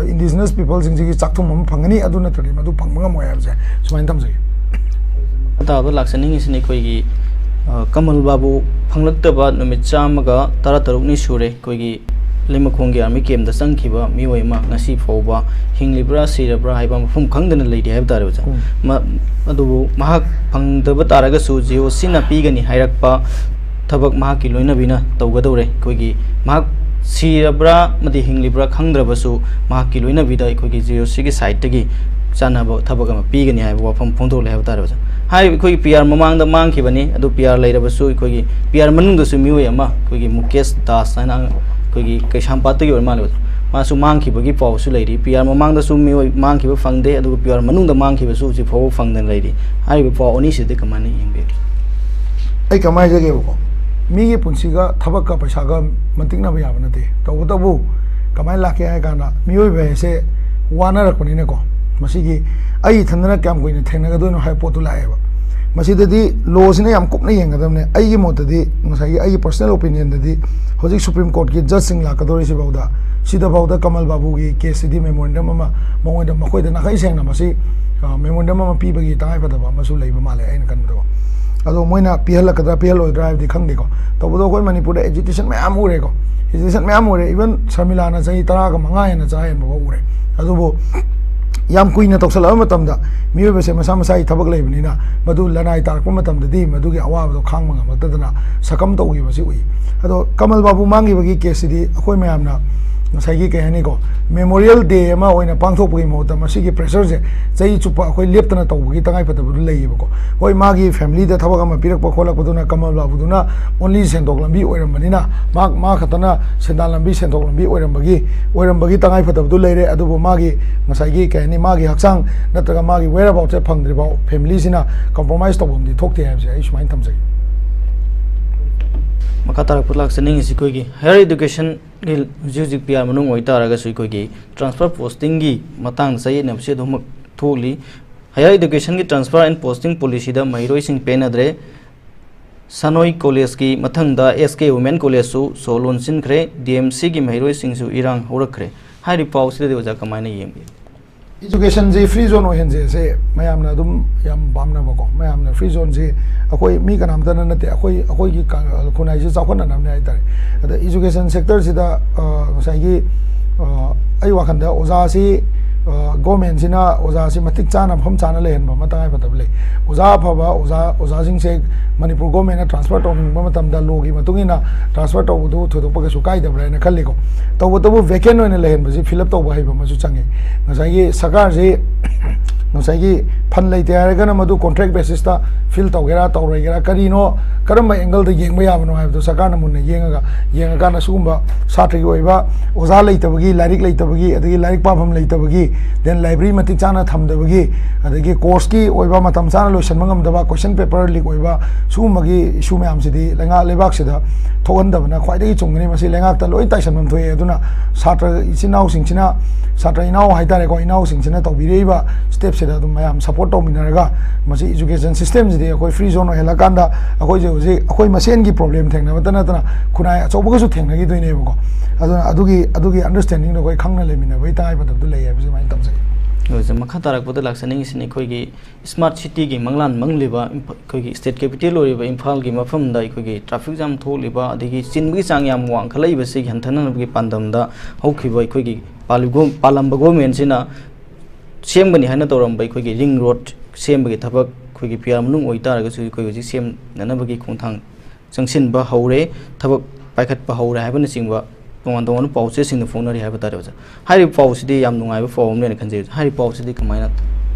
ꯏꯟꯗꯤꯖꯤꯅꯁ ꯄꯤꯄꯜꯁꯤꯡꯁꯤꯒꯤ ꯆꯥꯛꯊꯨꯝ ꯑꯃ ꯐꯪꯒꯅꯤ, ꯑꯗꯨ ꯅꯠꯇ꯭ꯔꯗꯤ ꯃꯗꯨ ꯐꯪꯕ ꯉꯝꯃꯣꯏ ꯍꯥꯏꯕꯁꯦ ꯁꯨꯃꯥꯏꯅ ꯊꯝꯖꯒꯦ꯫ ꯃꯈꯥ ꯇꯥꯕ ꯂꯥꯛꯆꯅꯤꯡꯉꯤꯁꯤꯅ ꯑꯩꯈꯣꯏꯒꯤ, ꯑ, ꯀꯃꯜ ꯕꯥꯕꯨ ꯐꯪꯂꯛꯇꯕ ꯅꯨꯃꯤꯠ ꯆꯥꯝꯃꯒ ꯇꯔꯥꯇꯔꯨꯛꯅꯤ ꯁꯨꯔꯦ꯫ ꯑꯩꯈꯣꯏꯒꯤ ꯂꯩꯃꯈꯣꯡꯒꯤ ꯑꯥꯔꯃꯤ ꯀꯦꯝꯞꯇ ꯆꯪꯈꯤꯕ ꯃꯤꯑꯣꯏ ꯑꯃ ꯉꯁꯤ ꯐꯥꯎꯕ ꯍꯤꯡꯂꯤꯕ꯭ꯔꯥ ꯁꯤꯔꯕ꯭ꯔꯥ ꯍꯥꯏꯕ ꯃꯐꯝ ꯈꯪꯗꯅ ꯂꯩꯔꯤ ꯍꯥꯏꯕ ꯇꯥꯔꯦ, ꯑꯣꯖꯥ꯫ ꯎꯝ꯫ ꯃ-, ꯑꯗꯨꯕꯨ ꯃꯍꯥꯛ ꯐꯪꯗꯕ ꯇꯥꯔꯒꯁꯨ ꯖꯤ ꯑꯣ ꯁꯤꯅ ꯄꯤꯒꯅꯤ ꯍꯥꯏꯔꯛꯄ ꯊꯕꯛ ꯃꯍꯥꯛꯀꯤ ꯂꯣꯏꯅꯕꯤꯅ ꯇꯧꯒꯗꯧꯔꯦ꯫ ꯑꯩꯈꯣꯏꯒꯤ ꯃꯍꯥꯛ ꯁꯤꯔꯕ꯭ꯔꯥ ꯑꯃꯗꯤ ꯍꯤꯡꯂꯤꯕ꯭ꯔꯥ ꯈꯪꯗ꯭ꯔꯕꯁꯨ ꯃꯍꯥꯛꯀꯤ ꯂꯣꯏꯅꯕꯤꯗ ꯑꯩꯈꯣꯏꯒꯤ ꯖꯤ ꯑꯣ ꯁꯤꯒꯤ ꯁꯥꯏꯠꯇꯒꯤ ꯆꯥꯟꯅꯕ ꯊꯕꯛ ꯑꯃ ꯄꯤꯒꯅꯤ ꯍꯥꯏꯕ ꯋꯥꯐꯝ ꯐꯣꯡꯗꯣꯛꯂꯦ ꯍꯥꯏꯕ ꯇꯥꯔꯦ, ꯑꯣꯖꯥ꯫ ꯍꯥꯏꯔꯤꯕ ꯑꯩꯈꯣꯏꯒꯤ ꯄꯤ ꯑꯥꯔ ꯃꯃꯥꯡꯗ ꯃꯥꯡꯈꯤꯕꯅꯤ, ꯑꯗꯨ ꯄꯤ ꯑꯥꯔ ꯂꯩꯔꯕꯁꯨ ꯑꯩꯈꯣꯏꯒꯤ ꯄꯤ ꯑꯥꯔ ꯃꯅꯨꯡꯗꯁꯨ ꯃꯤꯑꯣꯏ ꯑꯃ ꯑꯩꯈꯣꯏꯒꯤ ꯃꯨꯀꯦꯁ ꯗꯥꯁ ꯍꯥꯏꯅ ꯑꯩꯈꯣꯏꯒꯤ ꯀꯩꯁꯥꯝꯄꯥꯠꯇꯒꯤ ꯑꯣꯏꯔ ꯃꯥꯜꯂꯦ, ꯑꯣꯖꯥ꯫ ꯃꯥꯁꯨ ꯃꯥꯡꯈꯤꯕꯒꯤ ꯄꯥꯎꯁꯨ ꯂꯩꯔꯤ꯫ ꯄꯤ ꯑꯥꯔ ꯃꯃꯥꯡꯗꯁꯨ ꯃꯤꯑꯣꯏ ꯃꯥꯡꯈꯤꯕ ꯐꯪꯗꯦ, ꯑꯗꯨꯒ ꯄꯤ ꯑꯥꯔ ꯃꯅꯨꯡꯗ ꯃꯥꯡꯈꯤꯕꯁꯨ ꯍꯧꯖꯤꯛ ꯐꯥꯎꯕ ꯐꯪꯗꯅ ꯂꯩꯔꯤ꯫ ꯍꯥꯏꯔꯤꯕ ꯄꯥꯎ ꯑꯅꯤꯁꯤꯗꯤ ꯀꯃꯥꯏꯅ ꯌꯦꯡꯕꯤꯔꯤ? ꯑꯩ ꯀꯃꯥꯏꯅ ꯍꯥꯏꯖꯒꯦꯕꯀꯣ, ꯃꯤꯒꯤ ꯄꯨꯟꯁꯤꯒ ꯊꯕꯛꯀ ꯄꯩꯁꯥꯒ ꯃꯟꯇꯤꯛꯅꯕ ꯌꯥꯕ ꯅꯠꯇꯦ꯫ ꯇꯧꯕꯇꯕꯨ ꯀꯃꯥꯏꯅ ꯂꯥꯛꯀꯦ ꯍꯥꯏ ꯀꯥꯟꯗ, ꯃꯤꯑꯣꯏꯕ ꯍꯥꯏꯁꯦ ꯋꯥꯅꯔꯛꯄꯅꯤꯅꯀꯣ, ꯃꯁꯤꯒꯤ ꯑꯩ ꯏꯊꯟꯗꯅ ꯀꯌꯥꯝ ꯀꯨꯏꯅ ꯊꯦꯡꯅꯒꯗꯣꯏꯅꯣ ꯍꯥꯏꯕ ꯄꯣꯠꯇꯨ ꯂꯥꯛꯑꯦꯕ꯫ ꯃꯁꯤꯗꯗꯤ ꯂꯣꯁꯤꯅ ꯌꯥꯝ ꯀꯨꯞꯅ ꯌꯦꯡꯒꯗꯕꯅꯦ꯫ ꯑꯩꯒꯤ ꯃꯣꯠꯇꯗꯤ, ꯉꯁꯥꯏꯒꯤ ꯑꯩꯒꯤ personal opinionꯗꯗꯤ, ꯍꯧꯖꯤꯛ Supreme Courtꯀꯤ judgeꯁꯤꯡ ꯂꯥꯛꯀꯗꯧꯔꯤꯁꯤꯐꯥꯎꯗ, ꯁꯤꯗꯐꯥꯎꯗ ꯀꯃꯜ ꯕꯥꯕꯨꯒꯤ caseꯁꯤꯗꯤ memorandum ꯑꯃ ꯃꯉꯣꯟꯗ, ꯃꯈꯣꯏꯗ ꯅꯥꯈꯩ ꯁꯦꯡꯅ ꯃꯁꯤ, ꯑ, memorandum ꯑꯃ ꯄꯤꯕꯒꯤ ꯇꯉꯥꯏꯐꯗꯕ ꯑꯃꯁꯨ ꯂꯩꯕ ꯃꯥꯜꯂꯦ ꯑꯩꯅ ꯈꯟꯕꯗꯀꯣ꯫ ꯑꯗꯣ ꯃꯣꯏꯅ ꯄꯤꯍꯜꯂꯛꯀꯗ꯭ꯔꯥ ꯄꯤꯍꯜꯂꯣꯏꯗ꯭ꯔꯥ ꯍꯥꯏꯕꯗꯤ ꯈꯪꯗꯦꯀꯣ꯫ ꯇꯧꯕꯗꯣ ꯑꯩꯈꯣꯏ ꯃꯅꯤꯄꯨꯔꯗ agitation ꯃꯌꯥꯝ ꯎꯔꯦꯀꯣ꯫ Agitation ꯃꯌꯥꯝ ꯎꯔꯦ꯫ Even ꯁꯔꯃꯤꯂꯥꯅ ꯆꯍꯤ ꯇꯔꯥꯒ ꯃꯉꯥ ꯍꯦꯟꯅ ꯆꯥ ꯍꯦꯟꯕꯐꯥꯎ ꯎꯔꯦ꯫ ꯑꯗꯨꯕꯨ ꯌꯥꯝ ꯀꯨꯏꯅ ꯇꯧꯁꯜꯂꯛꯑꯕ ꯃꯇꯝꯗ ꯃꯤꯑꯣꯏꯕꯁꯦ ꯃꯁꯥ ꯃꯁꯥꯒꯤ ꯊꯕꯛ ꯂꯩꯕꯅꯤꯅ ꯃꯗꯨ ꯂꯅꯥꯏ ꯇꯥꯔꯛꯄ ꯃꯇꯝꯗꯗꯤ ꯃꯗꯨꯒꯤ ꯑꯋꯥꯕꯗꯣ ꯈꯥꯡꯕ ꯉꯝꯃꯛꯇꯗꯅ succumb ꯇꯧꯈꯤꯕꯁꯤ ꯎꯏ꯫ ꯑꯗꯣ ꯀꯃꯜ ꯕꯥꯕꯨ ꯃꯥꯡꯈꯤꯕꯒꯤ caseꯁꯤꯗꯤ ꯑꯩꯈꯣꯏ ꯃꯌꯥꯝꯅ ꯉꯁꯥꯏꯒꯤ, ꯀꯩ ꯍꯥꯏꯅꯤꯀꯣ, Memorial Day ꯑꯃ ꯑꯣꯏꯅ ꯄꯥꯡꯊꯣꯛꯄꯒꯤ ꯃꯍꯨꯠꯇ ꯃꯁꯤꯒꯤ pressureꯁꯦ ꯆꯍꯤ ꯆꯨꯞꯄ ꯑꯩꯈꯣꯏ ꯂꯦꯞꯇꯅ ꯇꯧꯕꯒꯤ ꯇꯉꯥꯏꯐꯗꯕꯗꯨ ꯂꯩꯌꯦꯕꯀꯣ꯫ ꯍꯣꯏ, ꯃꯥꯒꯤ familyꯗ ꯊꯕꯛ ꯑꯃ ꯄꯤꯔꯛꯄ ꯈꯣꯠꯂꯛꯄꯗꯨꯅ ꯀꯃꯜ ꯕꯥꯕꯨꯗꯨꯅ only ꯁꯦꯟꯊꯣꯛ ꯂꯝꯕꯤ ꯑꯣꯏꯔꯝꯕꯅꯤꯅ, ꯃꯥ, ꯃꯥ ꯈꯛꯇꯅ ꯁꯦꯟꯗꯥꯟ ꯂꯝꯕꯤ, ꯁꯦꯟꯊꯣꯛ ꯂꯝꯕꯤ ꯑꯣꯏꯔꯝꯕꯒꯤ, ꯑꯣꯏꯔꯝꯕꯒꯤ ꯇꯉꯥꯏꯐꯗꯕꯗꯨ ꯂꯩꯔꯦ꯫ ꯑꯗꯨꯕꯨ ꯃꯥꯒꯤ ꯉꯁꯥꯏꯒꯤ, ꯀꯩ ꯍꯥꯏꯅꯤ, ꯃꯥꯒꯤ ꯍꯛꯆꯥꯡ ꯅꯠꯇ꯭ꯔꯒ ꯃꯥꯒꯤ whereaboutsꯁꯦ ꯐꯪꯗ꯭ꯔꯤꯐꯥꯎ familyꯁꯤꯅ compromise ꯇꯧꯐꯝꯗꯤ ꯊꯣꯛꯇꯦ ꯍꯥꯏꯕꯁꯦ ꯑꯩ ꯁꯨꯃꯥꯏꯅ ꯊꯝꯖꯒꯦ꯫ ꯃꯈꯥ ꯇꯥꯔꯛꯄ ꯂꯥꯛꯆꯅꯤꯡꯉꯤꯁꯤ ꯑꯩꯈꯣꯏꯒꯤ higher educationꯒꯤ ꯍꯧꯖꯤꯛ ꯍꯧꯖꯤꯛ P R ꯃꯅꯨꯡ ꯑꯣꯏꯇꯥꯔꯒꯁꯨ ꯑꯩꯈꯣꯏꯒꯤ transfer postingꯒꯤ ꯃꯇꯥꯡꯗ ꯆꯌꯦꯠꯅꯕꯁꯤ ꯑꯗꯨꯃꯛ ꯊꯣꯛꯂꯤ꯫ Higher educationꯒꯤ transfer and posting policyꯗ ꯃꯍꯩꯔꯣꯏꯁꯤꯡ ꯄꯦꯟꯅꯗ꯭ꯔꯦ꯫ ꯁꯥꯅꯣꯏ collegeꯀꯤ ꯃꯊꯪꯗ S K Women collegeꯁꯨ ꯁꯣ ꯂꯣꯟꯁꯤꯟꯈ꯭ꯔꯦ꯫ D M Cꯒꯤ ꯃꯍꯩꯔꯣꯏꯁꯤꯡꯁꯨ ꯏꯔꯥꯡ ꯍꯧꯔꯛꯈ꯭ꯔꯦ꯫ ꯍꯥꯏꯔꯤꯕ ꯄꯥꯎꯁꯤꯗꯗꯤ ꯑꯣꯖꯥ ꯀꯃꯥꯏꯅ ꯌꯦꯡꯕꯤ? Educationꯁꯤ free zone ꯑꯣꯏꯍꯟꯁꯦ, ꯁꯦ ꯃꯌꯥꯝꯅ ꯑꯗꯨꯝ ꯌꯥꯝ ꯄꯥꯝꯅꯕꯀꯣ, ꯃꯌꯥꯝꯅ free zoneꯁꯤ ꯑꯩꯈꯣꯏ ꯃꯤ ꯀꯅꯥꯝꯇꯅ ꯅꯠꯇꯦ, ꯑꯩꯈꯣꯏ, ꯑꯩꯈꯣꯏꯒꯤ ꯀ-, ꯈꯨꯟꯅꯥꯏꯁꯤ ꯆꯥꯎꯈꯠꯅꯅꯕꯅꯦ ꯍꯥꯏꯇꯥꯔꯦ꯫ ꯑꯗ education sectorꯁꯤꯗ, ꯑ, ꯉꯁꯥꯏꯒꯤ, ꯑ, ꯑꯩ ꯋꯥꯈꯜꯗ ꯑꯣꯖꯥꯁꯤ, ꯑ, governmentꯁꯤꯅ ꯑꯣꯖꯥꯁꯤ ꯃꯇꯤꯛ ꯆꯥꯅ ꯃꯐꯝ ꯆꯥꯅ ꯂꯩꯍꯟꯕ ꯑꯃ ꯇꯉꯥꯏꯐꯗꯕ ꯂꯩ꯫ ꯑꯣꯖꯥ ꯑꯐꯕ, ꯑꯣꯖꯥ, ꯑꯣꯖꯥꯁꯤꯡꯁꯦ ꯃꯅꯤꯄꯨꯔ governmentꯅ transfer ꯇꯧꯅꯤꯡꯕ ꯃꯇꯝꯗ lawꯒꯤ ꯃꯇꯨꯡ ꯏꯟꯅ transfer ꯇꯧꯕꯗꯨ ꯊꯣꯏꯗꯣꯛꯄ ꯀꯩꯁꯨ ꯀꯥꯏꯗꯕ꯭ꯔꯥ ꯍꯥꯏꯅ ꯈꯜꯂꯤꯀꯣ꯫ ꯇꯧꯕꯇꯕꯨ vacant ꯑꯣꯏꯅ ꯂꯩꯍꯟꯕꯁꯤ fill up ꯇꯧꯕ ꯍꯩꯕ ꯑꯃꯁꯨ ꯆꯪꯉꯤ꯫ ꯉꯁꯥꯏꯒꯤ ꯁꯔꯀꯥꯔꯁꯤ ꯉꯁꯥꯏꯒꯤ fund ꯂꯩꯇꯦ ꯍꯥꯏꯔꯒꯅ ꯃꯗꯨ contract basisꯇ fill ꯇꯧꯒꯦꯔꯥ ꯇꯧꯔꯣꯏꯒꯦꯔꯥ, ꯀꯔꯤꯅꯣ, ꯀꯔꯝꯕ angleꯗ ꯌꯦꯡꯕ ꯌꯥꯕꯅꯣ ꯍꯥꯏꯕꯗꯣ ꯁꯔꯀꯥꯔꯅ ꯃꯨꯟꯅ ꯌꯦꯡꯉꯒ, ꯌꯦꯡꯉꯀꯥꯟꯗ ꯁꯤꯒꯨꯝꯕ ꯁꯥꯇ꯭ꯔꯒꯤ ꯑꯣꯏꯕ ꯑꯣꯖꯥ ꯂꯩꯇꯕꯒꯤ, ꯂꯥꯏꯔꯤꯛ ꯂꯩꯇꯕꯒꯤ, ꯑꯗꯒꯤ ꯂꯥꯏꯔꯤꯛ ꯄꯥꯐꯝ ꯂꯩꯇꯕꯒꯤ, then library ꯃꯇꯤꯛ ꯆꯥꯅ ꯊꯝꯗꯕꯒꯤ, ꯑꯗꯒꯤ courseꯀꯤ ꯑꯣꯏꯕ ꯃꯇꯝ ꯆꯥꯅ ꯂꯣꯏꯁꯤꯟꯕ ꯉꯝꯗꯕ, question paper leak ꯑꯣꯏꯕ, ꯁꯤꯒꯨꯝꯕꯒꯤ issue ꯃꯌꯥꯝꯁꯤꯗꯤ ꯂꯩꯉꯥꯛ ꯂꯩꯕꯥꯛꯁꯤꯗ ꯊꯣꯛꯍꯟꯗꯕꯅ ꯈ꯭ꯋꯥꯏꯗꯒꯤ ꯆꯨꯝꯒꯅꯤ꯫ ꯃꯁꯤ ꯂꯩꯉꯥꯛꯇ ꯂꯣꯏ ꯇꯥꯏꯁꯟꯐꯝ ꯊꯣꯛꯑꯦ꯫ ꯑꯗꯨꯅ ꯁꯥꯇ꯭ꯔ ꯏꯆꯤꯟ ꯏꯅꯥꯎꯁꯤꯡꯁꯤꯅ, ꯁꯥꯇ꯭ꯔ ꯏꯅꯥꯎ ꯍꯥꯏꯇꯥꯔꯦꯀꯣ, ꯏꯅꯥꯎꯁꯤꯡꯁꯤꯅ ꯇꯧꯕꯤꯔꯛꯏꯕ stepꯁꯤꯗ ꯑꯗꯨꯝ ꯃꯌꯥꯝ support ꯇꯧꯃꯤꯟꯅꯔꯒ ꯃꯁꯤ ꯏꯖꯨꯀꯦꯁꯟ ꯁꯤꯁꯇꯦꯝꯁꯤꯗꯤ ꯑꯩꯈꯣꯏ ꯐ꯭ꯔꯤ ꯖꯣꯟ ꯑꯣꯏꯍꯜꯂꯀꯥꯟꯗ ꯑꯩꯈꯣꯏꯁꯦ ꯍꯧꯖꯤꯛ ꯑꯩꯈꯣꯏ ꯃꯁꯦꯟꯒꯤ ꯄ꯭ꯔꯣꯕ꯭ꯂꯦꯝ ꯊꯦꯡꯅꯕꯇ ꯅꯠꯇꯅ ꯈꯨꯟꯅꯥꯏ ꯑꯆꯧꯕꯒꯁꯨ ꯊꯦꯡꯅꯈꯤꯗꯣꯏꯅꯦꯕꯀꯣ꯫ ꯑꯗꯨꯅ ꯑꯗꯨꯒꯤ ꯑꯗꯨꯒꯤ ꯑꯟꯗꯔꯁ꯭ꯇꯦꯟꯗꯤꯡꯗꯣ ꯑꯩꯈꯣꯏ ꯈꯪꯅ ꯂꯩꯃꯤꯟꯅꯕꯒꯤ ꯇꯉꯥꯏꯐꯗꯕꯗꯨ ꯂꯩ ꯍꯥꯏꯕꯁꯤ ꯑꯗꯨꯃꯥꯏꯅ ꯊꯝꯖꯒꯦ꯫ ꯑꯗꯨꯒ ꯃꯈꯥ ꯇꯥꯔꯛꯄꯗ ꯂꯥꯛꯆꯅꯤꯡꯉꯤꯁꯤꯅ ꯑꯩꯈꯣꯏꯒꯤ ꯁ꯭ꯃꯥꯔꯠ ꯁꯤꯇꯤꯒꯤ ꯃꯪꯂꯥꯟ ꯃꯪꯂꯤꯕ ꯏꯝꯐ-, ꯑꯩꯈꯣꯏꯒꯤ ꯁ꯭ꯇꯦꯠ ꯀꯦꯄꯤꯇꯦꯜ ꯑꯣꯏꯔꯤꯕ ꯏꯝꯐꯥꯜꯒꯤ ꯃꯐꯝꯗ ꯑꯩꯈꯣꯏꯒꯤ ꯇ꯭ꯔꯥꯐꯤꯛ ꯖꯥꯝ ꯊꯣꯛꯂꯤꯕ ꯑꯗꯒꯤ ꯆꯤꯟꯕꯒꯤ ꯆꯥꯡ ꯌꯥꯝ ꯋꯥꯡꯈꯠꯂꯛꯏꯕꯁꯤ ꯍꯟꯊꯅꯕꯒꯤ ꯄꯥꯟꯗꯝꯗ ꯍꯧꯈꯤꯕ ꯑꯩꯈꯣꯏꯒꯤ ꯄꯥꯜꯂꯤꯕ ꯒꯣ-, ꯄꯥꯜꯂꯝꯕ ꯒꯣꯔꯃꯦꯟꯁꯤꯅ ꯁꯦꯝꯒꯅꯤ ꯍꯥꯏꯅ ꯇꯧꯔꯝꯕ ꯑꯩꯈꯣꯏꯒꯤ ꯔꯤꯡ ꯔꯣꯗ ꯁꯦꯝꯕꯒꯤ ꯊꯕꯛ ꯑꯩꯈꯣꯏꯒꯤ ꯄꯤ ꯑꯥꯔ ꯃꯅꯨꯡ ꯑꯣꯏꯇꯥꯔꯒꯁꯨ ꯑꯩꯈꯣꯏ ꯍꯧꯖꯤꯛ ꯁꯦꯝꯅꯅꯕꯒꯤ ꯈꯣꯡꯊꯥꯡ ꯆꯪꯁꯤꯟꯕ ꯍꯧꯔꯦ, ꯊꯕꯛ ꯄꯥꯏꯈꯠꯄ ꯍꯧꯔꯦ ꯍꯥꯏꯕꯅꯆꯤꯡꯕ ꯇꯣꯉꯥꯟ ꯇꯣꯉꯥꯟꯕ ꯄꯥꯎꯆꯦꯁꯤꯡꯗ ꯐꯣꯡꯅꯔꯤ ꯍꯥꯏꯕ ꯇꯥꯔꯦ ꯑꯣꯖꯥ꯫ ꯍꯥꯏꯔꯤꯕ ꯄꯥꯎꯁꯤꯗꯤ ꯌꯥꯝ ꯅꯨꯡꯉꯥꯏꯕ ꯄꯥꯎ ꯑꯃꯅꯦꯅ ꯈꯟꯖꯩ ꯑꯣꯖꯥ꯫ ꯍꯥꯏꯔꯤꯕ ꯄꯥꯎꯁꯤꯗꯤ ꯀꯃꯥꯏꯅ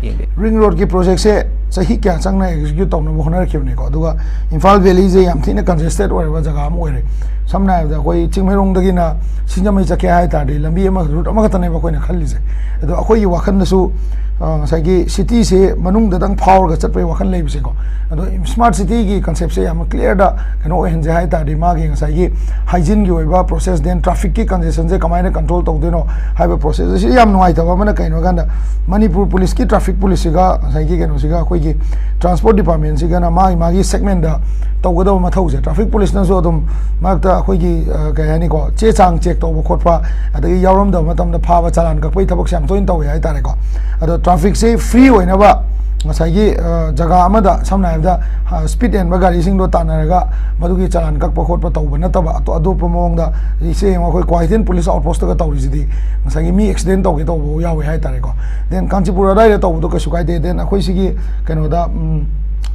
ꯌꯦꯡꯒꯦ? ꯔꯤꯡ ꯔꯣꯗꯀꯤ ꯄ꯭ꯔꯣꯖꯦꯛꯁꯦ ꯆꯍꯤ ꯀꯌꯥ ꯆꯪꯅ ꯑꯦꯛꯖꯤꯀ꯭ꯌꯨꯠ ꯇꯧꯅꯕ ꯍꯣꯠꯅꯔꯛꯈꯤꯕꯅꯤꯀꯣ꯫ ꯑꯗꯨꯒ ꯏꯝꯐꯥꯜ ꯚꯦꯂꯤꯁꯦ ꯌꯥꯝ ꯊꯤꯅ ꯀꯟꯖꯦꯁꯇꯦꯠ ꯑꯣꯏꯔꯕ ꯖꯒꯥ ꯑꯃ ꯑꯣꯏꯔꯦ꯫ ꯁꯝꯅ ꯍꯥꯏꯔꯕꯗ ꯑꯩꯈꯣꯏ ꯆꯤꯡꯃꯩꯔꯣꯡꯗꯒꯤꯅ ꯁꯤꯡꯖꯃꯩ ꯆꯠꯀꯦ ꯍꯥꯏ ꯇꯥꯔꯗꯤ ꯂꯝꯕꯤ ꯑꯃ, ꯔꯨꯠ ꯑꯃꯈꯛꯇꯅꯦꯕ ꯑꯩꯈꯣꯏꯅ ꯈꯜꯂꯤꯁꯦ꯫ ꯑꯗꯣ ꯑꯩꯈꯣꯏꯒꯤ ꯋꯥꯈꯜꯗꯁꯨ ꯑ, ꯉꯁꯥꯏꯒꯤ ꯁꯤꯇꯤꯁꯦ ꯃꯅꯨꯡꯗꯗꯪ ꯐꯥꯎꯔꯒ ꯆꯠꯄꯒꯤ ꯋꯥꯈꯜ ꯂꯩꯕꯁꯦꯀꯣ꯫ ꯑꯗꯣ ꯁ꯭ꯃꯥꯔꯠ ꯁꯤꯇꯤꯒꯤ ꯀꯟꯁꯦꯞꯁꯦ ꯌꯥꯝ ꯀ꯭ꯂꯤꯌꯥꯔꯗ ꯀꯩꯅꯣ ꯑꯣꯏꯍꯟꯁꯦ ꯍꯥꯏ ꯇꯥꯔꯗꯤ ꯃꯥꯒꯤ ꯉꯁꯥꯏꯒꯤ ꯍꯥꯏꯖꯤꯟꯒꯤ ꯑꯣꯏꯕ ꯄ꯭ꯔꯣꯁꯦꯁ, ꯗꯦꯟ ꯇ꯭ꯔꯥꯐꯤꯛꯀꯤ ꯀꯟꯖꯦꯁꯟꯁꯦ ꯀꯃꯥꯏꯅ ꯀꯟꯇ꯭ꯔꯣꯜ ꯇꯧꯗꯣꯏꯅꯣ ꯍꯥꯏꯕ ꯄ꯭ꯔꯣꯁꯦꯁ ꯑꯁꯤ꯫ ꯌꯥꯝ ꯅꯨꯡꯉꯥꯏꯇꯕ ꯑꯃꯅ ꯀꯩꯅꯣ ꯍꯥꯏ ꯀꯥꯟꯗ ꯃꯅꯤꯄꯨꯔ ꯄꯨꯂꯤꯁꯀꯤ ꯇ꯭ꯔꯥꯐꯤꯛ ꯄꯨꯂꯤꯁꯁꯤꯒ ꯉꯁꯥꯏꯒꯤ ꯀꯩꯅꯣꯁꯤꯒ ꯑꯩꯈꯣꯏꯒꯤ ꯇ꯭ꯔꯥꯟꯁꯄꯣꯔꯠ ꯗꯤꯄꯥꯔꯠꯃꯦꯟꯁꯤꯒꯅ ꯃꯥꯒꯤ ꯃꯥꯒꯤ ꯁꯦꯒꯃꯦꯟꯗ ꯇꯧꯒꯗꯕ ꯃꯊꯧꯁꯦ꯫ ꯇ꯭ꯔꯥꯐꯤꯛ ꯄꯨꯂꯤꯁꯅꯁꯨ ꯑꯗꯨꯝ ꯃꯔꯛꯇ ꯑꯩꯈꯣꯏꯒꯤ, ꯑ, ꯀꯩ ꯍꯥꯏꯅꯤꯀꯣ, ꯆꯦ ꯆꯥꯡ ꯆꯦꯛ ꯇꯧꯕ ꯈꯣꯠꯄ, ꯑꯗꯒꯤ ꯌꯥꯎꯔꯝꯗꯕ ꯃꯇꯝꯗ ꯐꯥꯕ, ꯆꯂꯥꯟ ꯀꯛꯄꯒꯤ ꯊꯕꯛꯁꯦ ꯌꯥꯝ ꯇꯣꯏꯅ ꯇꯧꯋꯦ ꯍꯥꯏꯇꯥꯔꯦꯀꯣ꯫ ꯑꯗꯣ ꯇ꯭ꯔꯥꯐꯤꯛꯁꯦ ꯐ꯭ꯔꯤ ꯑꯣꯏꯅꯕ ꯉꯁꯥꯏꯒꯤ, ꯑ, ꯖꯒꯥ ꯑꯃꯗ, ꯁꯝꯅ ꯍꯥꯏꯔꯕꯗ, ꯑ, ꯁ꯭ꯄꯤꯗ ꯍꯦꯟꯕ ꯒꯥꯔꯤꯁꯤꯡꯗꯣ ꯇꯥꯟꯅꯔꯒ ꯃꯗꯨꯒꯤ ꯆꯂꯥꯟ ꯀꯛꯄ ꯈꯣꯠꯄ ꯇꯧꯕ ꯅꯠꯇꯕ ꯑꯇꯣ-, ꯑꯇꯣꯞꯄ ꯃꯑꯣꯡꯗ, ꯏꯆꯦ ꯌꯦꯡꯉꯣ, ꯑꯩꯈꯣꯏ ꯀ꯭ꯋꯥꯀꯩꯊꯦꯜ ꯄꯨꯂꯤꯁ ꯑꯥꯎꯠꯄꯣꯁꯇꯒ ꯇꯧꯔꯤꯁꯤꯗꯤ ꯉꯁꯥꯏꯒꯤ ꯃꯤ ꯑꯦꯛꯁꯤꯗꯦꯟ ꯇꯧꯒꯦ ꯇꯧꯕ ꯌꯥꯎꯋꯦ ꯍꯥꯏꯇꯥꯔꯦꯀꯣ꯫ ꯗꯦꯟ ꯀꯥꯟꯆꯤꯄꯨꯔ ꯑꯗꯥꯏꯗ ꯇꯧꯕꯗꯣ ꯀꯩꯁꯨ ꯀꯥꯏꯗꯦ꯫ ꯗꯦꯟ ꯑꯩꯈꯣꯏ ꯁꯤꯒꯤ ꯀꯩꯅꯣꯗ, ꯎꯝ,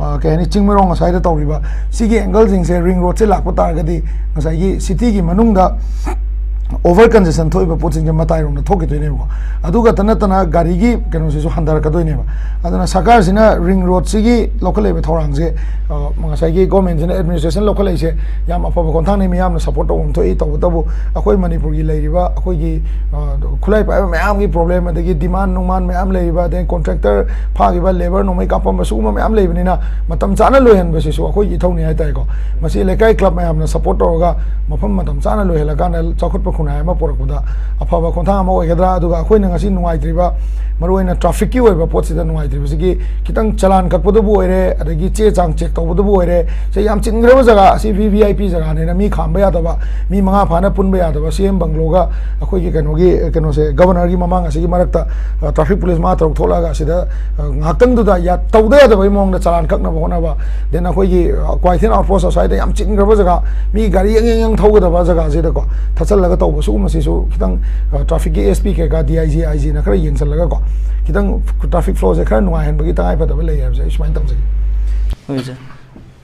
ꯑ, ꯀꯩ ꯍꯥꯏꯅꯤ, ꯆꯤꯡꯃꯩꯔꯣꯡ ꯑꯁ꯭ꯋꯥꯏꯗ ꯇꯧꯔꯤꯕ ꯁꯤꯒꯤ ꯑꯦꯡꯒꯜꯁꯤꯡꯁꯦ, ꯔꯤꯡ ꯔꯣꯗꯁꯦ ꯂꯥꯛꯄ ꯇꯥꯔꯒꯗꯤ ꯉꯁꯥꯏꯒꯤ ꯁꯤꯇꯤꯒꯤ ꯃꯅꯨꯡꯗ ꯑꯣꯚꯔ ꯀꯟꯖꯦꯁꯟ ꯊꯣꯛꯏꯕ ꯄꯣꯠꯁꯤꯡꯁꯦ ꯃꯇꯥꯏꯔꯣꯝꯗ ꯊꯣꯛꯈꯤꯗꯣꯏꯅꯦꯕꯀꯣ꯫ ꯑꯗꯨ ꯈꯛꯇ ꯅꯠꯇꯅ ꯒꯥꯔꯤꯒꯤ ꯀꯩꯅꯣꯁꯤꯁꯨ ꯍꯟꯊꯔꯛꯀꯗꯣꯏꯅꯦꯕ꯫ ꯑꯗꯨꯅ ꯁꯔꯀꯥꯔꯁꯤꯅ ꯔꯤꯡ ꯔꯣꯗꯁꯤꯒꯤ ꯂꯧꯈꯠꯂꯛꯏꯕ ꯊꯧꯔꯥꯡꯁꯦ, ꯑ, ꯉꯁꯥꯏꯒꯤ ꯒꯣꯔꯃꯦꯟꯁꯤꯅ, ꯑꯦꯗꯃꯤꯅꯤꯁꯇ꯭ꯔꯦꯁꯟ ꯂꯧꯈꯠꯂꯛꯏꯁꯦ ꯌꯥꯝ ꯑꯐꯕ ꯈꯣꯡꯊꯥꯡꯅꯤ, ꯃꯤꯌꯥꯝꯅ ꯁꯄꯣꯔꯠ ꯇꯧꯐꯝ ꯊꯣꯛꯏ꯫ ꯇꯧꯕꯇꯕꯨ ꯑꯩꯈꯣꯏ ꯃꯅꯤꯄꯨꯔꯒꯤ ꯂꯩꯔꯤꯕ ꯑꯩꯈꯣꯏꯒꯤ, ꯑ, ꯈꯨꯠꯂꯥꯏ ꯄꯥꯏꯕ ꯃꯌꯥꯝꯒꯤ ꯄ꯭ꯔꯣꯕ꯭ꯂꯦꯝ, ꯑꯗꯒꯤ ꯗꯤꯃꯥꯟ ꯅꯨꯡꯃꯥꯟ ꯃꯌꯥꯝ ꯂꯩꯔꯤꯕ, ꯑꯗꯩ ꯀꯣꯟꯇ꯭ꯔꯦꯛꯇꯔ ꯐꯥꯈꯤꯕ, ꯂꯦꯕꯔ ꯅꯣꯡꯃꯩ ꯀꯥꯞꯄꯝꯕ, ꯁꯤꯒꯨꯝꯕ ꯃꯌꯥꯝ ꯂꯩꯕꯅꯤꯅ ꯃꯇꯝ ꯆꯥꯅ ꯂꯣꯏꯍꯟꯕꯁꯤꯁꯨ ꯑꯩꯈꯣꯏꯒꯤ ꯏꯊꯧꯅꯤ ꯍꯥꯏꯇꯥꯔꯦꯀꯣ꯫ ꯃꯁꯤ ꯂꯩꯀꯥꯏ ꯀ꯭ꯂꯕ ꯃꯌꯥꯝꯅ ꯁꯄꯣꯔꯠ ꯇꯧꯔꯒ ꯃꯐꯝ ꯃꯇꯝ ꯆꯥꯅ ꯂꯣꯏꯍꯜꯂꯀꯥꯟꯗ ꯆꯥꯎꯈꯠꯄ ꯈꯨꯟꯅꯥꯏ ꯑꯃ ꯄꯨꯔꯛꯄꯗ ꯑꯐꯕ ꯈꯣꯡꯊꯥꯡ ꯑꯃ ꯑꯣꯏꯒꯗ꯭ꯔꯥ? ꯑꯗꯨꯒ ꯑꯩꯈꯣꯏꯅ ꯉꯁꯤ ꯅꯨꯡꯉꯥꯏꯇ꯭ꯔꯤꯕ, ꯃꯔꯨꯑꯣꯏꯅ ꯇ꯭ꯔꯥꯐꯤꯛꯀꯤ ꯑꯣꯏꯕ ꯄꯣꯠꯁꯤꯗ ꯅꯨꯡꯉꯥꯏꯇ꯭ꯔꯤꯕꯁꯤꯒꯤ, ꯈꯤꯇꯪ ꯆꯂꯥꯟ ꯀꯛꯄꯗꯕꯨ ꯑꯣꯏꯔꯦ, ꯑꯗꯒꯤ ꯆꯦ ꯆꯥꯡ ꯆꯦꯛ ꯇꯧꯕꯗꯕꯨ ꯑꯣꯏꯔꯦ, ꯁꯤ ꯌꯥꯝ ꯆꯤꯟꯈ꯭ꯔꯕ ꯖꯒꯥ, ꯑꯁꯤ ꯚꯤ ꯚꯤ ꯑꯥꯏ ꯄꯤ ꯖꯒꯥꯅꯦꯅ ꯃꯤ ꯈꯥꯝꯕ ꯌꯥꯗꯕ, ꯃꯤ ꯃꯉꯥ ꯐꯥꯅ ꯄꯨꯟꯕ ꯌꯥꯗꯕ, ꯁꯤ ꯑꯦꯝ ꯕꯪꯒ꯭ꯂꯣꯒ ꯑꯩꯈꯣꯏꯒꯤ ꯀꯩꯅꯣꯒꯤ, ꯀꯩꯅꯣꯁꯦ, ꯒꯕꯔꯅꯔꯒꯤ ꯃꯃꯥꯡ ꯑꯁꯤꯒꯤ ꯃꯔꯛꯇ, ꯑ, ꯇ꯭ꯔꯥꯐꯤꯛ ꯄꯨꯂꯤꯁ ꯃꯉꯥ ꯇꯔꯨꯛ ꯊꯣꯛꯂꯛꯑꯒ ꯑꯁꯤꯗ, ꯑ, ꯉꯥꯏꯍꯥꯛꯇꯪꯗꯨꯗ ꯌꯥ-, ꯇꯧꯗ ꯌꯥꯗꯕꯒꯤ ꯃꯑꯣꯡꯗ ꯆꯂꯥꯟ ꯀꯛꯅꯕ ꯍꯣꯠꯅꯕ, then ꯑꯩꯈꯣꯏꯒꯤ, ꯑ, ꯀ꯭ꯋꯥꯏꯊꯦꯜ ꯑꯥꯎꯠꯄꯣꯁ ꯑꯁ꯭ꯋꯥꯏꯗ ꯌꯥꯝ ꯆꯤꯟꯈ꯭ꯔꯕ ꯖꯒꯥ, ꯃꯤ ꯒꯥꯔꯤ ꯌꯥꯡ ꯌꯥꯡ ꯌꯥꯡ ꯊꯧꯒꯗꯕ ꯖꯒꯥꯁꯤꯗꯀꯣ, ꯊꯠꯆꯜꯂꯒ ꯇꯧꯕ, ꯁꯤꯒꯨꯝꯕꯁꯤꯁꯨ ꯈꯤꯇꯪ, ꯑ, ꯇ꯭ꯔꯥꯐꯤꯛꯀꯤ ꯑꯦꯁ ꯄꯤ ꯀꯩꯀꯥ, ꯗꯤ ꯑꯥꯏ ꯖꯤ, ꯑꯥꯏ ꯖꯤꯅ ꯈꯔ ꯌꯦꯡꯁꯤꯜꯂꯒꯀꯣ, ꯈꯤꯇꯪ ꯇ꯭ꯔꯥꯐꯤꯛ ꯐ꯭ꯂꯣꯁꯦ ꯈꯔ ꯅꯨꯡꯉꯥꯏꯍꯟꯕꯒꯤ ꯇꯉꯥꯏ ꯐꯗꯕ ꯂꯩ ꯍꯥꯏꯕꯁꯦ ꯑꯩ ꯁꯨꯃꯥꯏꯅ ꯇꯧꯖꯒꯦ꯫ ꯍꯣꯏ ꯁꯥꯔ,